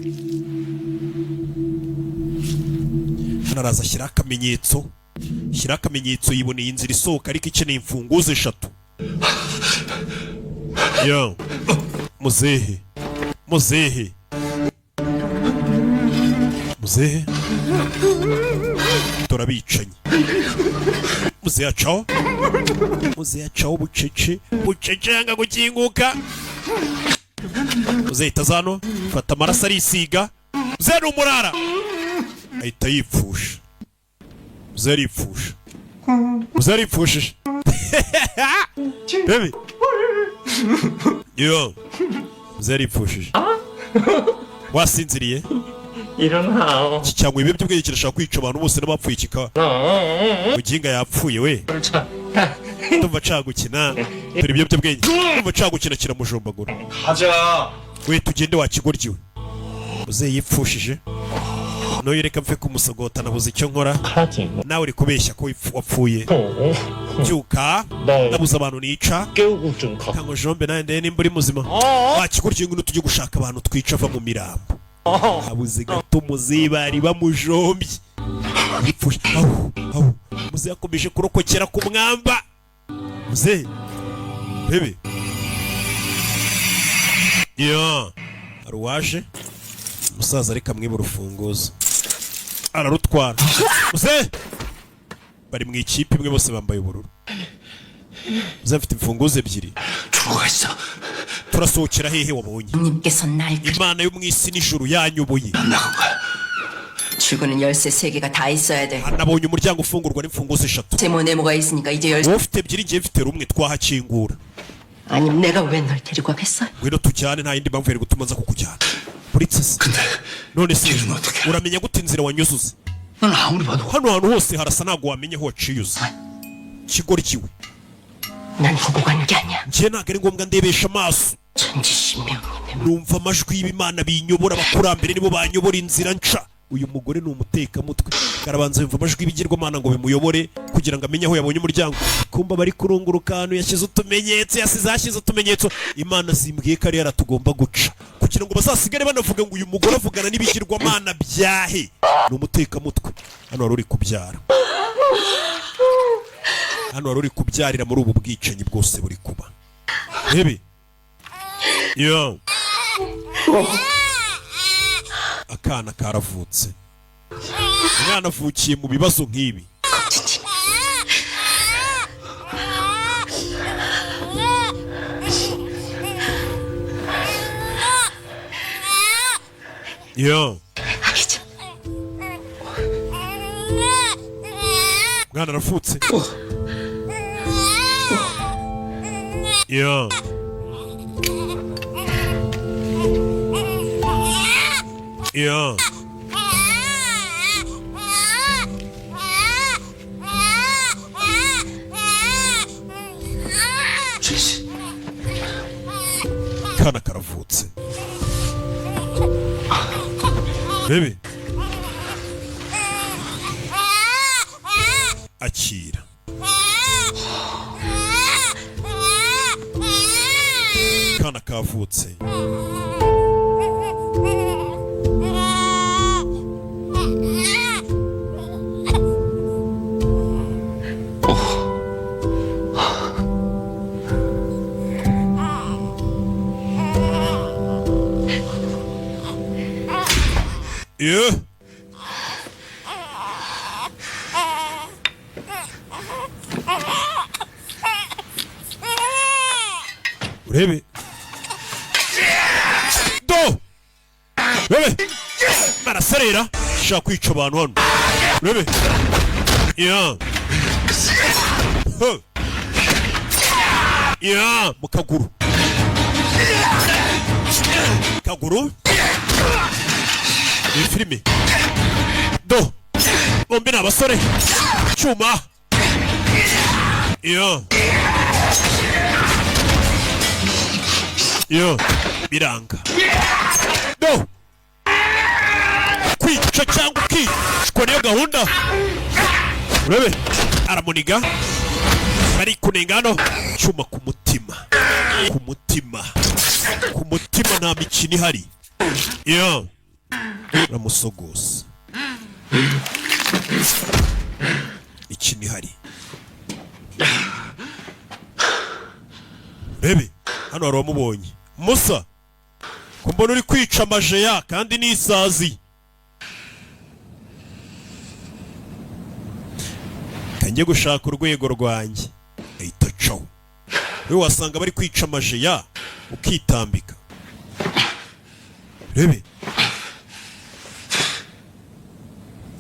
Hano araza ashyiraho akamenyetso, shyiraho akamenyetso. Yiboneye inzira isohoka, ariko ikeneye imfunguzo eshatu. Yo, muzehe, muzehe, muzehe, turabicanyi. Muzehe acaho, muzehe acaho bucece, bucece, yanga gukinguka. Muzehe ahita aza hano, fata amaraso arisiga. Muzehe ni umurara, ahita yipfusha. Muzehe aripfusha, muzehe aripfushije. Baby, yo, muzehe aripfushije. Wasinziriye? 일어나. Iki cyangwa ibiyobyabwenge kirashaka kwica abantu bose n'abapfuye kikaba muginga yapfuye we. Ndumva nshaka gukina. Dore ibiyobyabwenge, ndumva nshaka gukina. Kiramujombagura. 가자. We, tugende wa kigoryi we. Muzehe yipfushije n'uyu, reka mve kumusogota, nabuze icyo nkora. Nawe uri kubeshya ko wapfuye. Byuka, nabuze abantu nica. 깨우고 좀 가. Kango jombe nawe ndebe nimba uri muzima. Wa kigoryi, ngwino tujye gushaka abantu twica. Ava mu mirambo, habuze gato muzehe bari bamujombye. Yipfushe awu awu. Muzehe akomeje kurokokera ku mwamba. Muzehe, bebe yo, hari uwaje umusaza, ariko amwiba urufunguzo ararutwara. Muzehe bari mu ikipe imwe, bose bambaye ubururu. Muzehe afite imfunguzo ebyiri. 죽어갔어. Turasohokera hehe wabonye? 님께서 날 Imana yo mu isi n'ijuru yanyoboye. 출구는 열쇠 세 개가 다 있어야 돼. Nabonye umuryango ufungurwa n'imfunguzo eshatu. 세모 네모가 있으니까 이제 열쇠. Wowe ufite ebyiri, njye mfite rumwe, twahakingura. 아님 내가 왜 널 데리고 가겠어? Ngwino tujyane, nta yindi mpamvu yari gutuma nza kukujyana uretse se. None se uramenya gute inzira wanyuze uzi? 난 아무리 봐도 Hano hantu hose harasa, ntabwo wamenya aho waciye uzi. Kigoryi we. 난 보고 가는 게 아니야. Njye ntabwo ari ngombwa ndebesha amaso. 천지신명님의 Numva amajwi y'Imana binyobora, abakurambere nibo banyobora inzira nca. Uyu mugore ni umutekamutwe, karabanza yumva amajwi y'ibigirwamana ngo bimuyobore kugira ngo amenye aho yabonye umuryango. Kumba bari kurunguruka ahantu yashyize utumenyetso, yasize yashyize utumenyetso. Imana zimbwiye ko ari yara tugomba guca, kugira ngo bazasigare banavuga ngo uyu mugore avugana n'ibigirwamana byahe. Ni umutekamutwe. Hano wari uri kubyara, hano wari uri kubyarira muri ubu bwicanyi bwose buri kuba. Rebe yo, akana karavutse. Umwana avukiye mu bibazo nk'ibi. Yo, 아기죠. umwana aravutse. Yeah. 준씨. Kana karavutse, bebe, akira. Kana kavutse. Yeah. Urebe do, urebe baraserera, shaka kwica abantu hano, urebe. Yeah. Huh. Yeah, mu kaguru, kaguru. Iyi filime do, bombi ni abasore, cyuma. Yeah. Yo, biranga do, kwica cyangwa ukicwa niyo gahunda. Urebe aramuniga, bari kunenga hano, cyuma ku mutima, ku mutima, ku mutima, nta mikino ihari. Yo, uramusogosa, mikino ihari. Rebe hano hari uwamubonye. Musa, ko mbona uri kwica amajeya kandi n'isazi? Kanjye gushaka urwego rwanjye. Ahita acaho. We wasanga bari kwica amajeya ukitambika. Rebe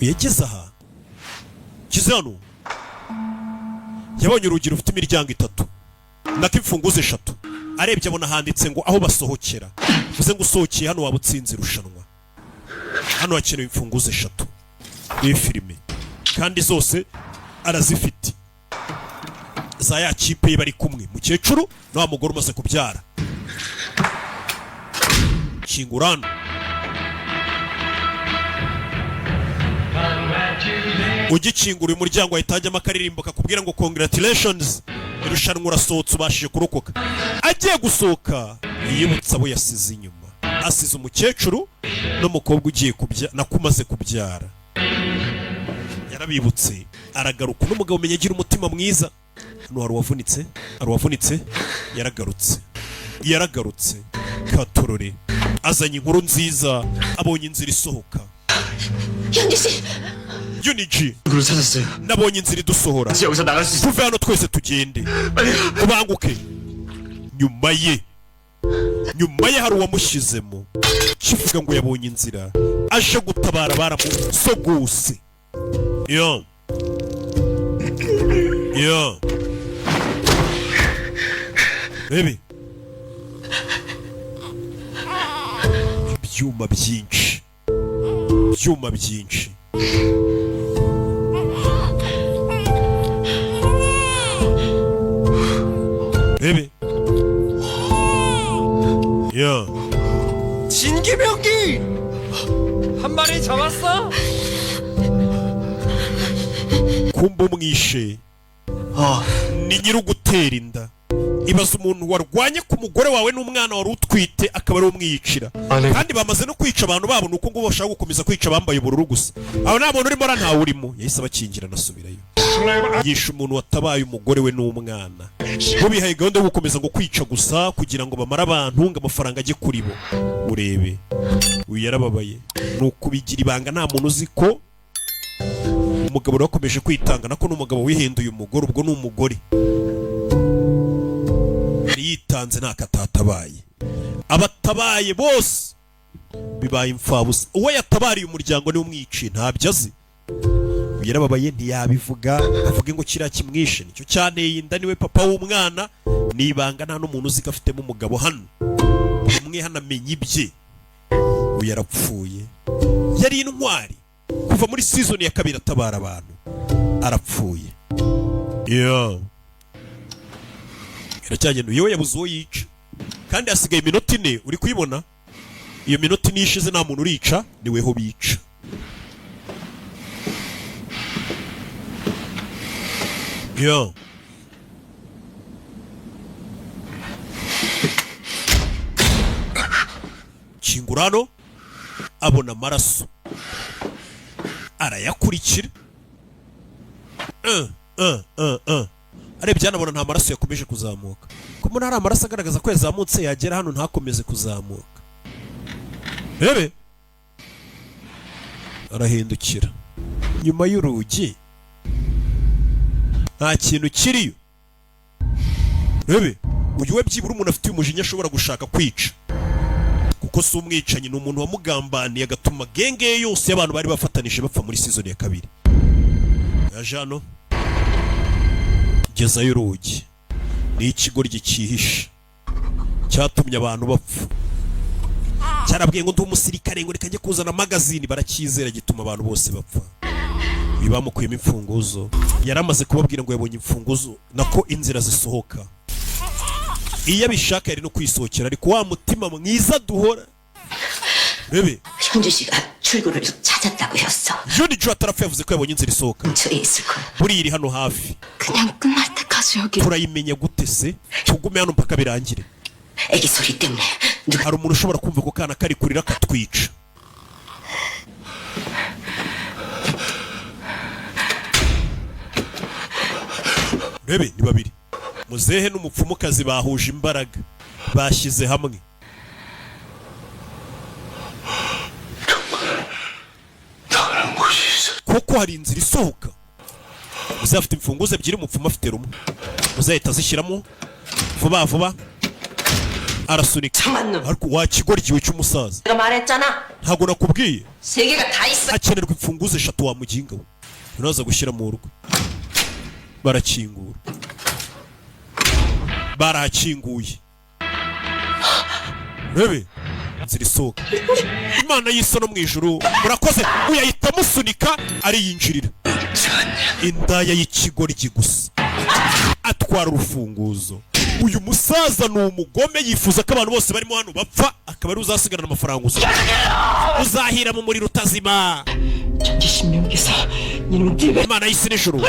yageze aha, ngeze hano, yabonye urugi rufite imiryango itatu, nako imfunguzo eshatu. Arebye abona handitse ngo aho basohokera, bivuze ngo usohokeye hano waba utsinze irushanwa. Hano hakenewe imfunguzo eshatu. Iyi filime kandi zose arazifite, za ya kipe ye bari kumwe, mukecuru na wa mugore umaze kubyara. Kingura hano. Ugikingura uyu muryango ahita hajyamo akaririmbo kakubwira ngo "Congratulations, irushanwa urasohotse, ubashije kurokoka." Agiye gusohoka yibutsa abo yasize inyuma, asize umukecuru n'umukobwa ugiye kubyara, nako umaze kubyara. Yarabibutse aragaruka. N'umugabo umenya agira umutima mwiza. Hano hari uwavunitse, hari uwavunitse. Yaragarutse, yaragarutse katorore, azanye inkuru nziza, abonye inzira isohoka. 현주 씨, Uniji, 그걸 찾았어요. nabonye inzira idusohora. 같이 여기서 나갈 수 있어. Tuve hano twese, tugende, tubanguke. Nyuma ye, nyuma ye hari uwamushyizemo kivuga ngo yabonye inzira, aje gutabara baramusogose. Yo yo, rebe ibyuma byinshi, ibyuma byinshi. Rebe yo. 진기명기 한 마리 잡았어? Kumba umwishe ni nyir'ugutera inda. Ibaza umuntu warwanye ku mugore wawe n'umwana wari utwite, akaba ari umwiyicira. Kandi bamaze no kwica abantu babo, ni uko ngo bashaka gukomeza kwica abambaye ubururu gusa. Aho nta muntu urimo, ntawe urimo. Yahise abakingira anasubirayo. Yishe umuntu watabaye umugore we n'umwana. Bo bihaye gahunda yo gukomeza ngo kwica gusa kugira ngo bamare abantu, ngo amafaranga ajye kuri bo. Urebe uyu yarababaye, ni ukubigira ibanga, nta muntu uzi ko umugabo rero akomeje kwitanga, nako ni umugabo wihinduye umugore. Ubwo ni umugore yari yitanze, nta katatabaye, abatabaye bose bibaye imfabusa. Uwo yatabariye umuryango niwe umwiciye, ntabyo azi. Yarababaye, ntiyabivuga, avuge ngo kiriya kimwishe nicyo cyanteye inda, niwe papa w'umwana. Ni ibanga, nta n'umuntu uzi ko afitemo umugabo hano. Umwe hano amenya ibye. Uyu yarapfuye, yari intwari kuva muri season ya kabiri atabara abantu, arapfuye. Yeah. Iracyagenda. Yewe, yabuze uwo yica kandi hasigaye iminota 4. Uri kuyibona iyo minota 4 ishize nta muntu urica, ni weho bica. Yeah. Kingura hano, abona amaraso, arayakurikira. Arebye hano abona nta maraso yakomeje kuzamuka. Ko mbona hari amaraso agaragaza ko yazamutse, yagera hano ntakomeze kuzamuka. Rebe, arahindukira, nyuma y'urugi nta kintu kiriyo. Rebe, uyu we byibura umuntu afitiye umujinya ashobora gushaka kwica, kuko si umwicanyi, ni umuntu wamugambaniye agatuma gang ye yose y'abantu bari bafatanije bapfa muri season ya kabiri. Yaje hano, gezayo urugi, ni ikigoryi cyihishe cyatumye abantu bapfa. Cyarabwiye ngo ndi umusirikare, ngo reka njye kuzana magazine, baracyizera, gituma abantu bose bapfa. Uyu bamukuyemo imfunguzo, yari amaze kubabwira ngo yabonye imfunguzo, nako inzira zisohoka. Iyo abishaka yari no kwisohokera, ariko wa mutima mwiza duhora rebe. 현주 씨가 출구를 찾았다고 했어. Juni Jo atarapfa yavuze ko yabonye inzira isohoka. 근처에 있을 거야. Buriya iri hano hafi. 그냥 끝날 때까지 여기 Turayimenya gute se? Tugume hano mpaka birangire. 애기 소리 때문에 누가 Hari umuntu ushobora kumva ako kana kari kurira akatwica. Rebe, ni babiri, muzehe n'umupfumukazi bahuje imbaraga, bashyize hamwe. 나가는 곳이 있어. Kuko hari inzira isohoka. Muzehe afite imfunguzo ebyiri, umupfumu afite rumwe. Muzehe ahita azishyiramo vuba vuba, arasunika. Ariko wakigoryiwe cy'umusaza. 내가 말했잖아. Ntabwo nakubwiye? 세 개가 다 있어. Hakenerwa imfunguzo eshatu, wa muginga we. Uraza gushyira mu rwe, barakingura, barahakinguye. Rebe inzira isohoka. Imana y'isi no mu ijuru, murakoze. Uyahita amusunika, ariyinjirira. Indaya y'ikigoryi gusa, atwara urufunguzo. Uyu musaza ni umugome, yifuza ko abantu bose barimo hano bapfa, akaba ari uzasigarana amafaranga gusa. Uzahira mu muriro utazima. 전지신명기사 이놈 네가 Imana y'isi n'ijuru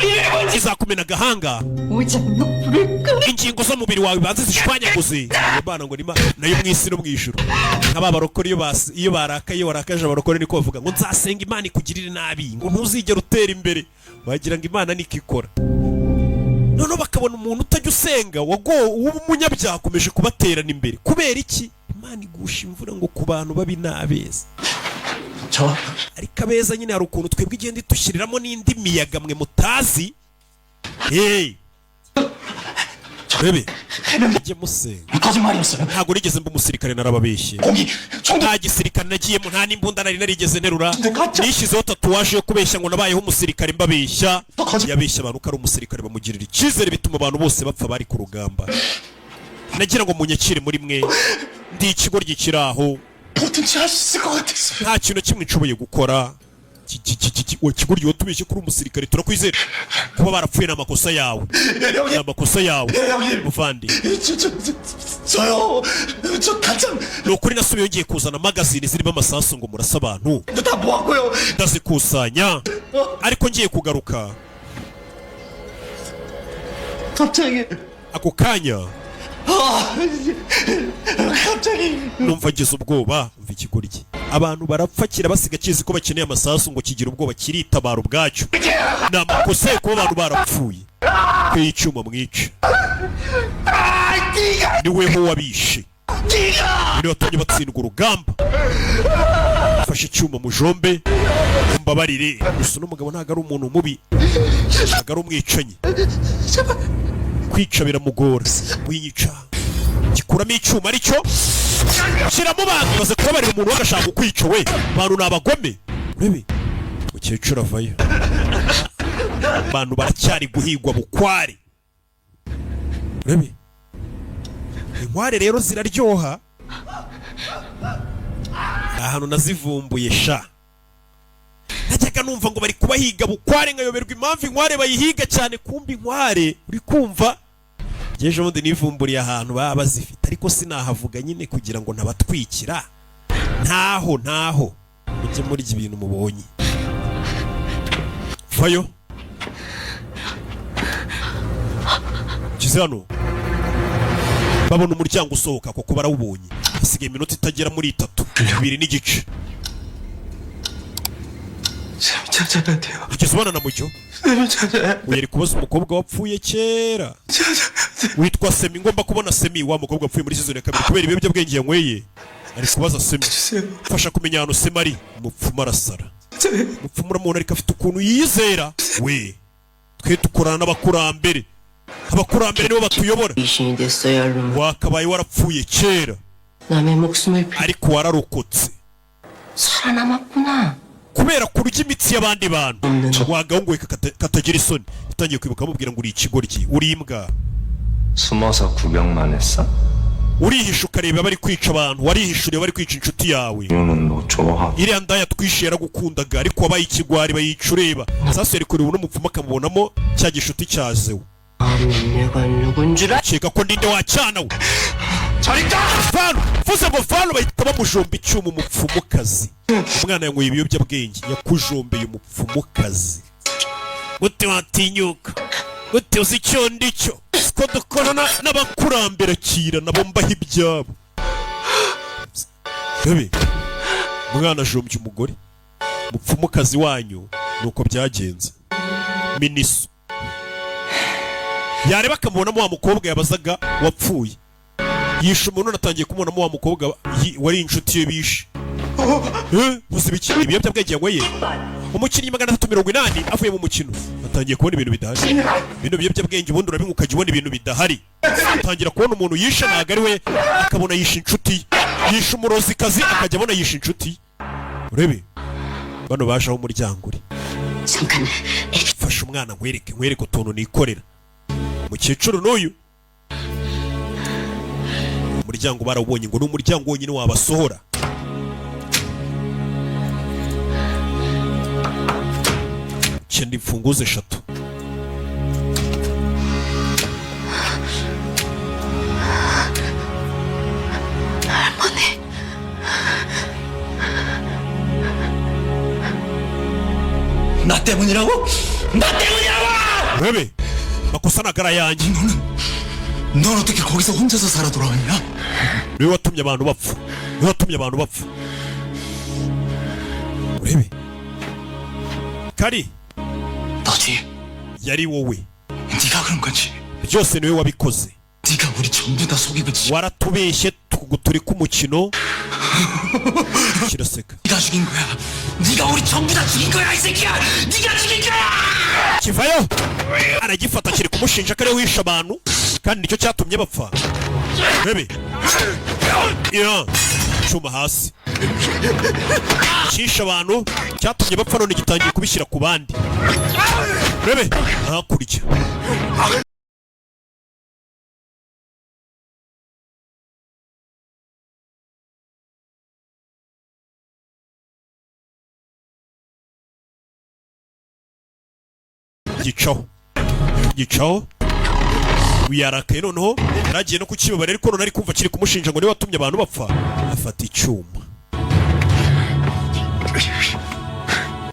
izakumena agahanga, 오장육부를 끊어 ingingo z'umubiri wawe banze zishwanyaguze. Iyo Mana ngo ni Imana nayo mu isi no mu ijuru. Nka ba barokore, iyo barakaye, iyo warakaje abarokore niko bavuga ngo nzasenga Imana ikugirire nabi, ngo ntuzigere utera imbere. Wagira ngo Imana niko ikora. Noneho bakabona umuntu utajya usenga wago w'umunyabyaha akomeje kubaterana imbere. Kubera iki? Imana igusha imvura ngo ku bantu babi n'abeza. 저 Ariko abeza nyine hari ukuntu twebwe igenda idushyiriramo n'indi miyaga mwe mutazi. Hey, bebe, mujye musenga. 거짓말이었어요. Ntabwo nigeze mba umusirikare, narababeshye. 공기 총도 Nta gisirikare nagiyemo, nta n'imbunda nari narigeze nterura. 가짜. Nishyizeho tatouage yo kubeshya ngo nabayeho umusirikare, mbabeshya. 거짓 Yabeshya abantu ko ari umusirikare, bamugirira icyizere, bituma abantu bose bapfa bari ku rugamba. Nagira ngo munyakire muri mwe, ndi ikigoryi kiri aho. 뭐든지 할 수 있을 것 같았어요. Nta kintu na kimwe nshoboye gukora. Wa kigoryi watubeshye kuri umusirikare, turakwizera. Kuba barapfuye ni amakosa yawe, ni amakosa yawe, muvandi. 저요 저 단장 Ni ukuri nasubiyeyo ngiye kuzana magazine zirimo amasasu ngo murase abantu, 다 모았고요. ndazikusanya, ariko ngiye kugaruka 갑자기 ako kanya 아 갑자기 numva ngize ubwoba. Mva ikigoryi, abantu barapfa kirabasiga kizi ko bakeneye amasasu, ngo kigira ubwoba kiritabara ubwacyo. Ni amakosa ye kuba abantu barapfuye. Ku icyuma mwica, ni weho wabishe, niwe watumye batsindwa urugamba. Fashe icyuma mujombe, mbabarire. Gusa uno mugabo ntabwo ari umuntu mubi, ntabwo ari umwicanyi, kwica biramugora. Winyica, gikuramo icyuma aricyo kiramubaga. Baze kubabarira umuntu bagashaka kukwica we. Abantu ni abagome. Urebe, mukecuru avayo. Abantu baracyari guhigwa bukware. Urebe inkware rero ziraryoha, ni ahantu nazivumbuye sha. Najyaga numva ngo bari kubahiga bukware, nkayoberwa impamvu inkware bayihiga cyane. Kumva inkware uri kumva, ejo bundi nivumburiye ahantu baba bazifite, ariko sinahavuga nyine kugira ngo ntabatwikira. Ntaho ntaho, mujye murya ibintu mubonye. Vayo ngeze hano, babona umuryango usohoka, kuko barawubonye. Hasigaye iminota itagera muri 3, 2 n'igice. 찾아야 돼요. Ugeze ubana na Mucyo? 쌤이 찾아야 Uyu ari kubaza umukobwa wapfuye kera witwa Semi. Ngomba kubona Semi, wa mukobwa wapfuye muri season ya kabiri kubera ibiyobyabwenge yanyweye. Ari kubaza Semi, fasha kumenya ahantu Semi ari. Umupfumu arasara. Umupfumu uramubona, ariko afite ukuntu yiyizera we. Twe dukorana n'abakurambere, abakurambere nibo batuyobora. 귀신이 됐어야 할 놈. Wakabaye warapfuye kera, 남의 목숨을 빌 ariko wararokotse. 살아남았구나. Kubera kurya imitsi y'abandi bantu, wagahunguye katagira isoni. Utangiye kwibuka amubwira ngo uri ikigoryi, uri imbwa. 숨어서 구경만 했어? Urihisha ukareba bari kwica abantu, warihishuriye bari kwica inshuti yawe. 이유는 너 좋아하고 Iriya ndaya twishe yaragukundaga, ariko wabaye ikigwari, bayica ureba. Sasa yari kureba uno mupfumu akamubonamo cya gishuti cya Zewu. 감히 내가 누군 줄 알? Ukeka ko ndinde wacyana we? Vano vuze ngo vano, bahita bamujomba icyuma umupfumukazi. Umwana yanyweye ibiyobyabwenge, yakujombeye umupfumukazi. Gute watinyuka? Gute uzi icyo ndicyo? Ko dukorana n'abakurambere, kira nabo mbaho ibyabo. Bebe umwana ajombye umugore umupfumukazi wanyu, nuko byagenze. Miniso yareba akamubonamo wa mukobwa yabazaga wapfuye, yishe umuntu. Natangiye kumubonamo wa mukobwa wari inshuti ye bishe. Gusa ibiki ibiyobyabwenge yanyweye. Umukinnyi 380 avuye mu mukino. Atangiye kubona ibintu bidahari. Bino biyobyabwenge ubundi urabinywa ukajya ubona ibintu bidahari. Atangira kubona umuntu yishe ntabwo ari we, akabona yishe inshuti ye, yishe umurozikazi, akajya abona yishe inshuti ye. Urebe bano baje aho umuryango uri. 잠깐. Fasha umwana nkwereke, nkwereke utuntu nikorera. Umukecuru n'uyu, umuryango barawubonye, ngo ni umuryango wonyine wabasohora. Cyenda imfunguzo eshatu. 할머니. 나 때문이라고? 나 때문이라고! Urebe makosa nagara yanjye. 넌 어떻게 거기서 혼자서 살아 돌아왔냐? Niwe watumye abantu bapfa, niwe watumye abantu bapfa. Urebe kari. 너지. Yari wowe. 네가 그런 거지. Byose niwe wabikoze. 네가 우리 전부 다 속이고 Waratubeshye turi k'umukino kiraseka. 네가 죽인 거야. 네가 우리 전부 다 죽인 거야, 이 새끼야. 네가 죽인 거야! Kivayo aragifata, kiri kumushinja ko ariwe wishe abantu kandi nicyo cyatumye bapfa. Urebe ya cyuma hasi, cyishe abantu cyatumye bapfa, none gitangiye kubishyira ku bandi. Urebe hakurya. Gicaho, gicaho. Yarakaye noneho, yaragiye no kukibabara, ariko none ari kumva kiri kumushinja ngo niwe watumye abantu bapfa. Afata icyuma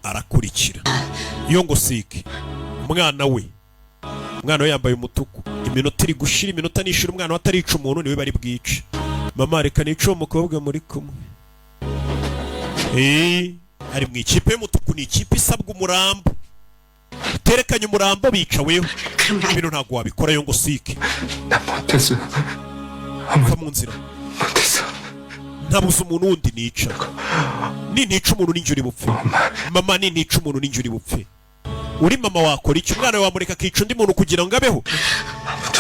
arakurikira iyo ngo sike umwana we. Umwana we yambaye umutuku. Iminota iri gushira, iminota nishira umwana we atarica umuntu, niwe bari bwice. Mama, reka nice uwo mukobwa muri kumwe. Ari mu ikipe y'umutuku, ni ikipe isabwa umurambo. Uterekanye umurambo bicaweho. Bino ntabwo wabikora yo ngo sike. 못했어. Va mu nzira. Ntabuze umuntu wundi nica. Nintica umuntu ninjye uri bupfe. Mama, nintica umuntu ninjye uri bupfe. Uri mama wakora iki? Umwana wawe wamureka akica undi muntu kugira ngo abeho?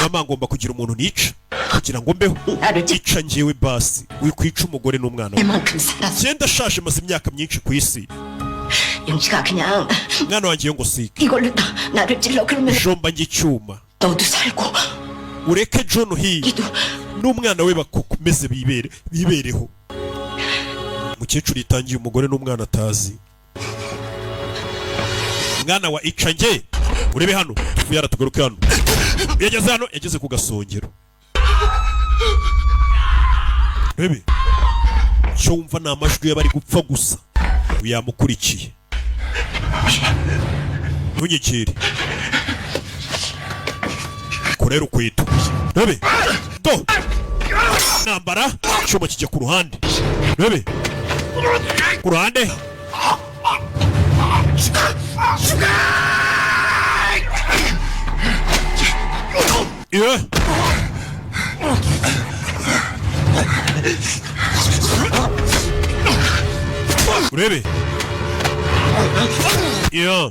Mama, ngomba kugira umuntu nica kugira ngo mbeho. Ica njyewe basi, wikwica umugore n'umwana we. 이만큼 살았어. Ngenda ashaje, maze imyaka myinshi ku isi. 영식아 그냥 Mwana wanjye, ngo sike 이걸로 나, 나를 찔러. 그러면 jomba njye icyuma, 너도 살고 ureke John Hill n'umwana we bakomeze bibere bibereho. Umukecuru yitangiye umugore n'umwana atazi. Mwana wa icange, urebe hano tuvuye, tugaruke hano. Yageze hano, yageze ku gasongero. Urebe icyo wumva ni amajwi y'abari gupfa gusa. Yamukurikiye. Ntunyegere, korera ukweto. Rebe do nambara, icyuma kijya ku ruhande. Rebe ku ruhande. Ye. Urebe ya.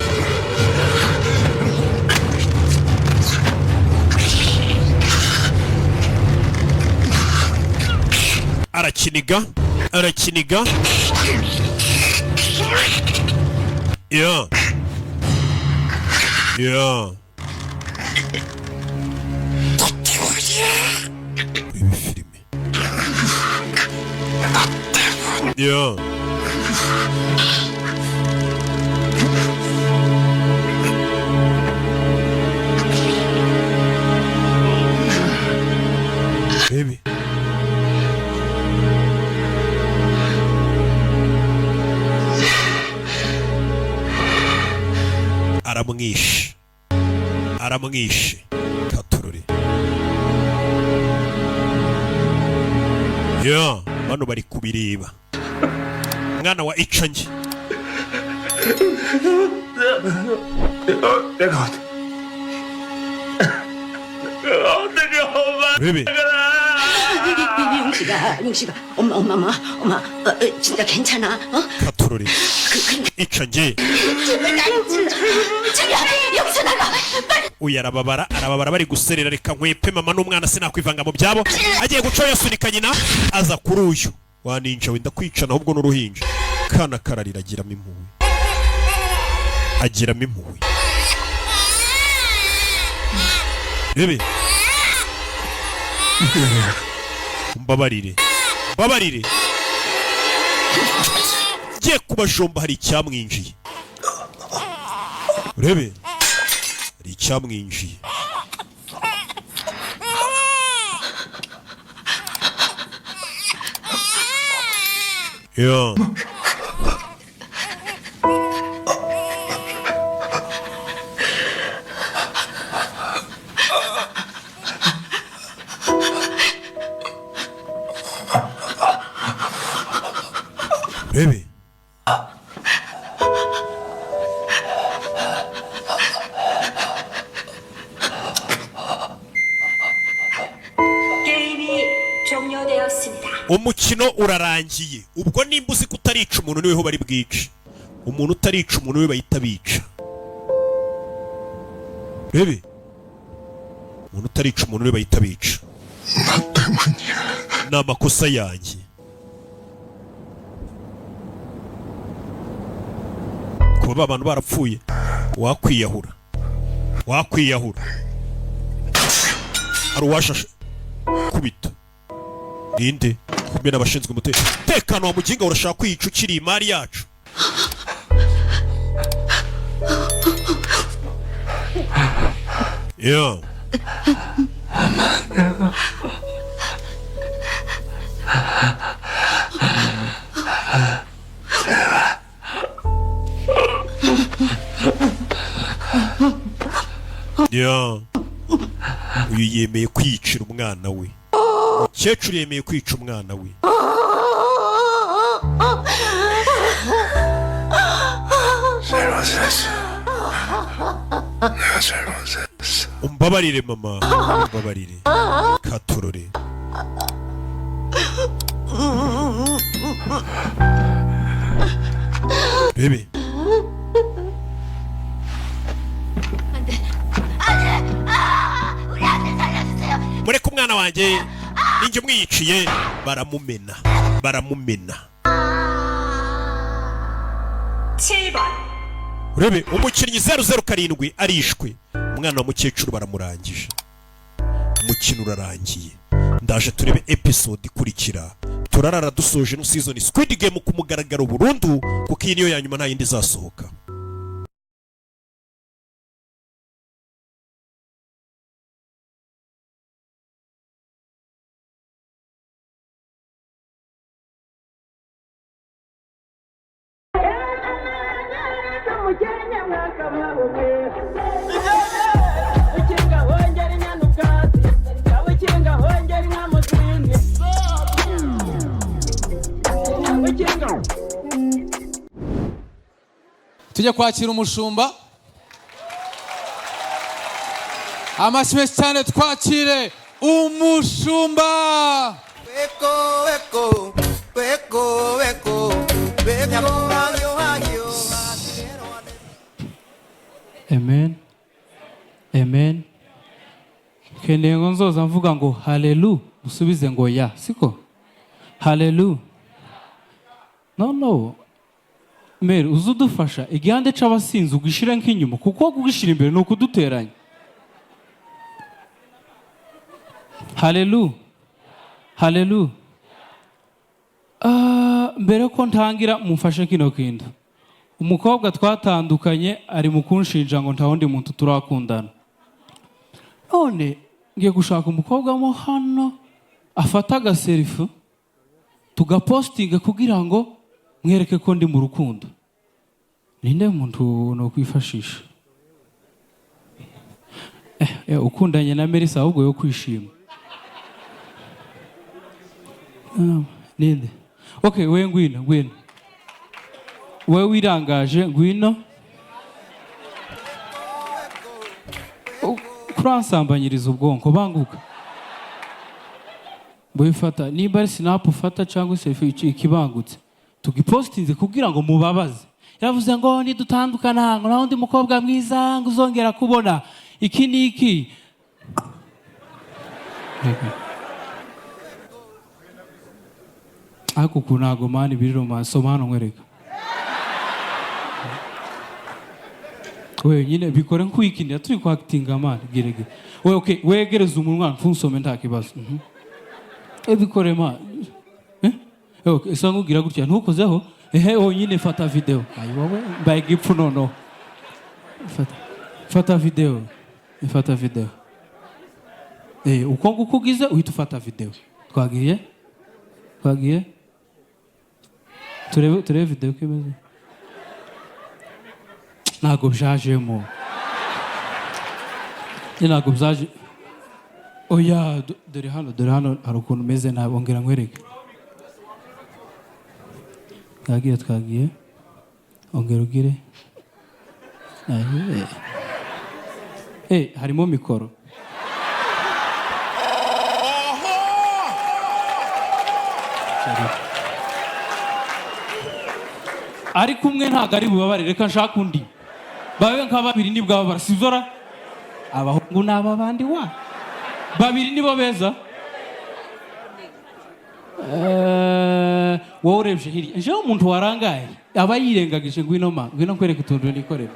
Arakiniga, arakiniga ya ya. Urebe filime ya. Baby. Aramwishe, aramwishe katurore ya. Bano bari kubireba. Mwana wa icange. 내가 어떻게 어떻게 엄마 Baby. 영식아, 영식아, 엄마, 엄마, 엄마, 엄마, 어, 어, 진짜 괜찮아? 어? Katurore. 그, Icange. 제발 나 진짜, 저기야, 여기서 나가, 빨리. Uyu arababara, arababara. Bari guserera. Reka nkwepe mama n'umwana, sinakwivanga mu byabo. Agiye guca yasunika nyina, aza kuri uyu wa ninja wenda kwicana ahubwo n'uruhinja. Kana kararira, agiramo impuhwe, agiramo impuhwe. Bebe, mbabarire, mbabarire. Ngiye kubajomba. Hari icyamwinjiye. Urebe, hari icyamwinjiye. Ya. Urebe. 게임이 종료되었습니다. Umukino urarangiye. Ubwo nimba uzi ko utarica umuntu, niweho bari bwice. Umuntu utarica umuntu we bahita bica. Rebe, umuntu utarica umuntu we bahita bica. Ni amakosa yanjye kuba ba bantu barapfuye. Wakwiyahura, wakwiyahura. Hari uwashashe kubita. Ninde kumbe? N'abashinzwe umutekano. Wa muginga, urashaka kwica ukiri imari yacu. Yeah. Yeah. Uyu yemeye kwiyicira umwana we. Umukecuru yemeye kwica umwana we. 잘못했어. 내가 잘못했어. Umbabarire mama, umbabarire. Katurore. Bebe. 우리 아들 살려주세요. Mureke umwana wanjye, ninjye umwiyiciye. Baramumena, baramumena. 7번 Urebe umukinnyi 007 arishwe, umwana wa mukecuru baramurangije, umukino urarangiye. Ndaje turebe episode ikurikira. Turarara dusoje no season Squid Game ku mugaragaro burundu, kuko iyi niyo ya nyuma, nta yindi izasohoka. Tujya kwakira umushumba. Amashyi menshi cyane, twakire umushumba. Amen, amen. Keneye ngo nzoza mvuga ngo halelu, usubize ngo ya siko halelu. No, no. Mere uze udufasha igihande c'abasinzi ugishire nk'inyuma, kuko kugishira imbere ni ukuduteranya. Halelu, halelu. Ah, mbere ko ntangira mumfashe kino kintu. Umukobwa twatandukanye ari mu kunshinja ngo nta wundi muntu turakundana. None ngiye gushaka umukobwa mo hano afata agaselfie tugapostinga kugira ngo mwereke ko ndi mu rukundo. Ninde muntu no kwifashisha? Ukundanye na Melissa ahubwo yo kwishima. Ninde? Okay, we ngwino, ngwino. We wirangaje, ngwino. Kuransambanyiriza ubwonko, banguka. Bwifata niba ari snap ufata cyangwa selfie ikibangutse. Tugipostinze kugira ngo mubabaze. Yaravuze ngo nidutandukana ngo naho undi mukobwa mwiza ngo uzongera kubona iki niki. Ariko uku ntago mani biri romance, soma hano nkwereka. Wenyine bikore nkwikinira turi kwakitinga mani gerege. We okay, wegereze umunwa ntunsome nta kibazo. Bikore ma. Okay, isa nkugira gutya ntukozeho. Ehe, onyine fata video. Ayi wowe mbaye gipfu nono. Fata. Fata video. Fata video. Uko nguko ugize uhita ufata video. Twagiye? Twagiye? Turebe video uko imeze. Ntabwo byajemo. Ntabwo byaje. Oya, dore hano, dore hano hari ukuntu umeze nabi, ongera nkwereke. Twagiye, twagiye. Ongera ugire. Aye. Harimo mikoro. Ari kumwe ntabwo ari bubabare, reka nshake undi. Babe nka babiri nibwo babara, sibyo? Abahungu n'aba bandi wa. Babiri nibo beza. Wowe urebye hirya. Jewe umuntu warangaye aba yirengagije, ngwino ma, ngwino nkwereke utuntu nikorera.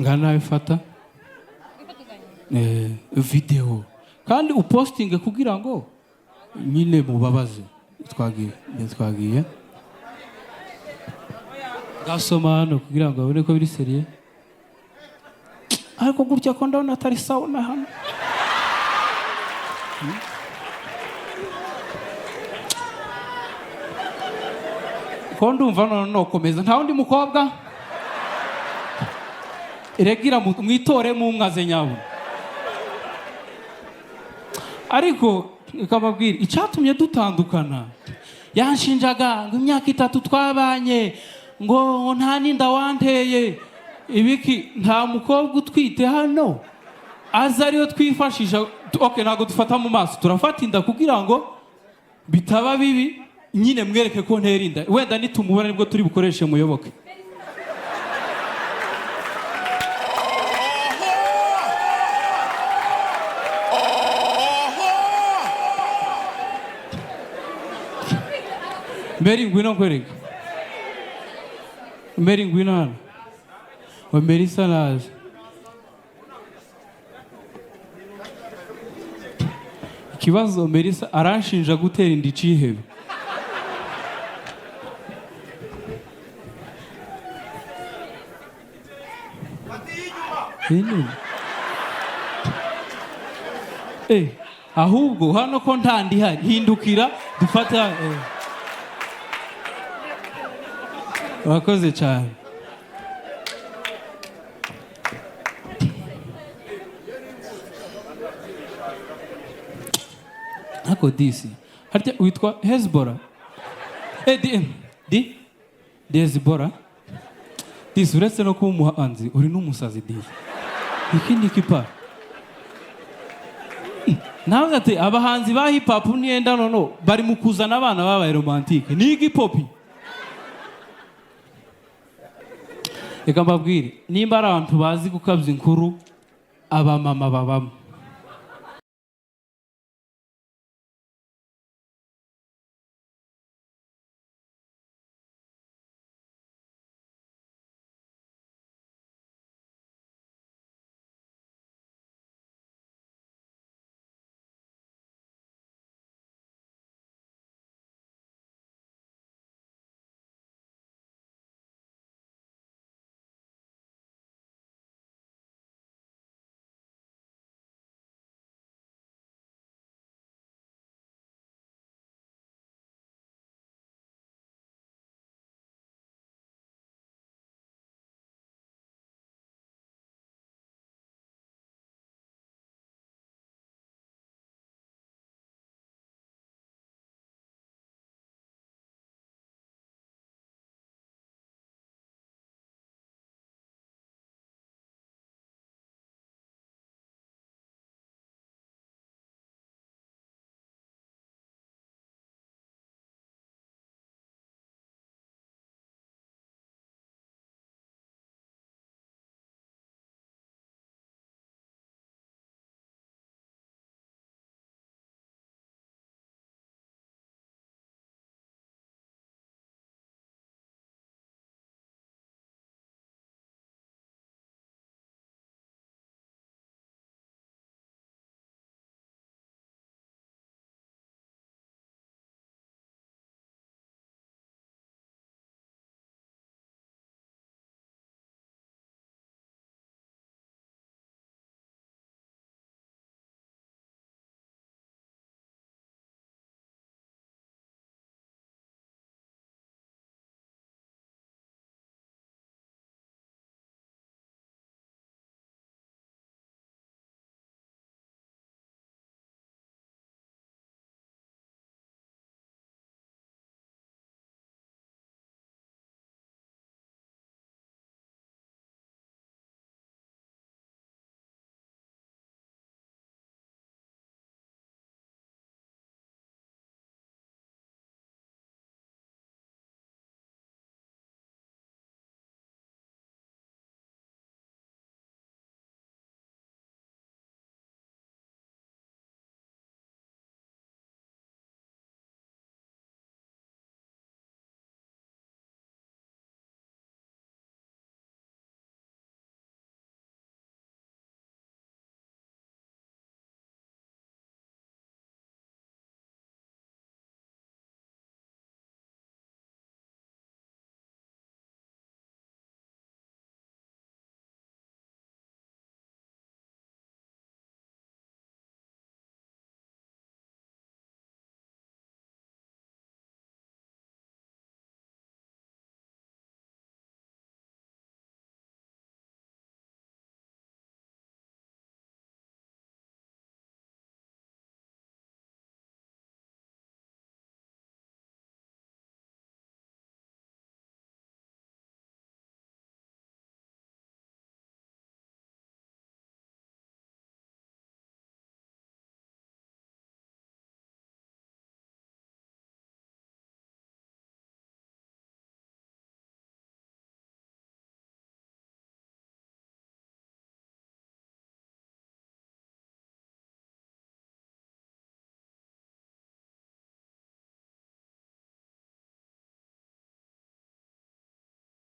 Ngana ifata video kandi upostinge kugira ngo nyine mubabaze. Twagiye, twagiye. Gasoma hano kugira ngo abone ko biri seriye. Ariko gutya ko ndabona atari sawa na hano. Ko ndumva none nokomeza nta wundi mukobwa. Eregira mwitore mu mwaze nyabo. Ariko ikababwira icyatumye dutandukana. Yanshinjaga ngo imyaka 3 twabanye ngo nta ninda wanteye ibiki, nta mukobwa utwite hano aza ariyo twifashisha. Okay, ntago dufata mu maso, turafata inda kugira ngo bitaba bibi nyine mwereke ko ntera inda. Wenda nitumubona nibwo turi bukoreshe muyoboke. Mary, ngwino nkwereke. Mary, ngwino hano. Wa Melissa naje. Ikibazo, Melissa aranshinja gutera inda icihebe. Ini. Ahubwo hano ko nta ndihari, hindukira dufata. Urakoze cyane. Ako disi harya witwa Hezbollah, di di di Hezbollah. Disi, uretse no kuba umuhanzi uri n'umusazi. Disi, iki ni kipa nawe ati abahanzi ba hip hop niyenda nono bari mu kuzana abana babaye romantique ni igipopi. Reka mbabwire, nimba ari abantu bazi gukabya inkuru, abamama babamo.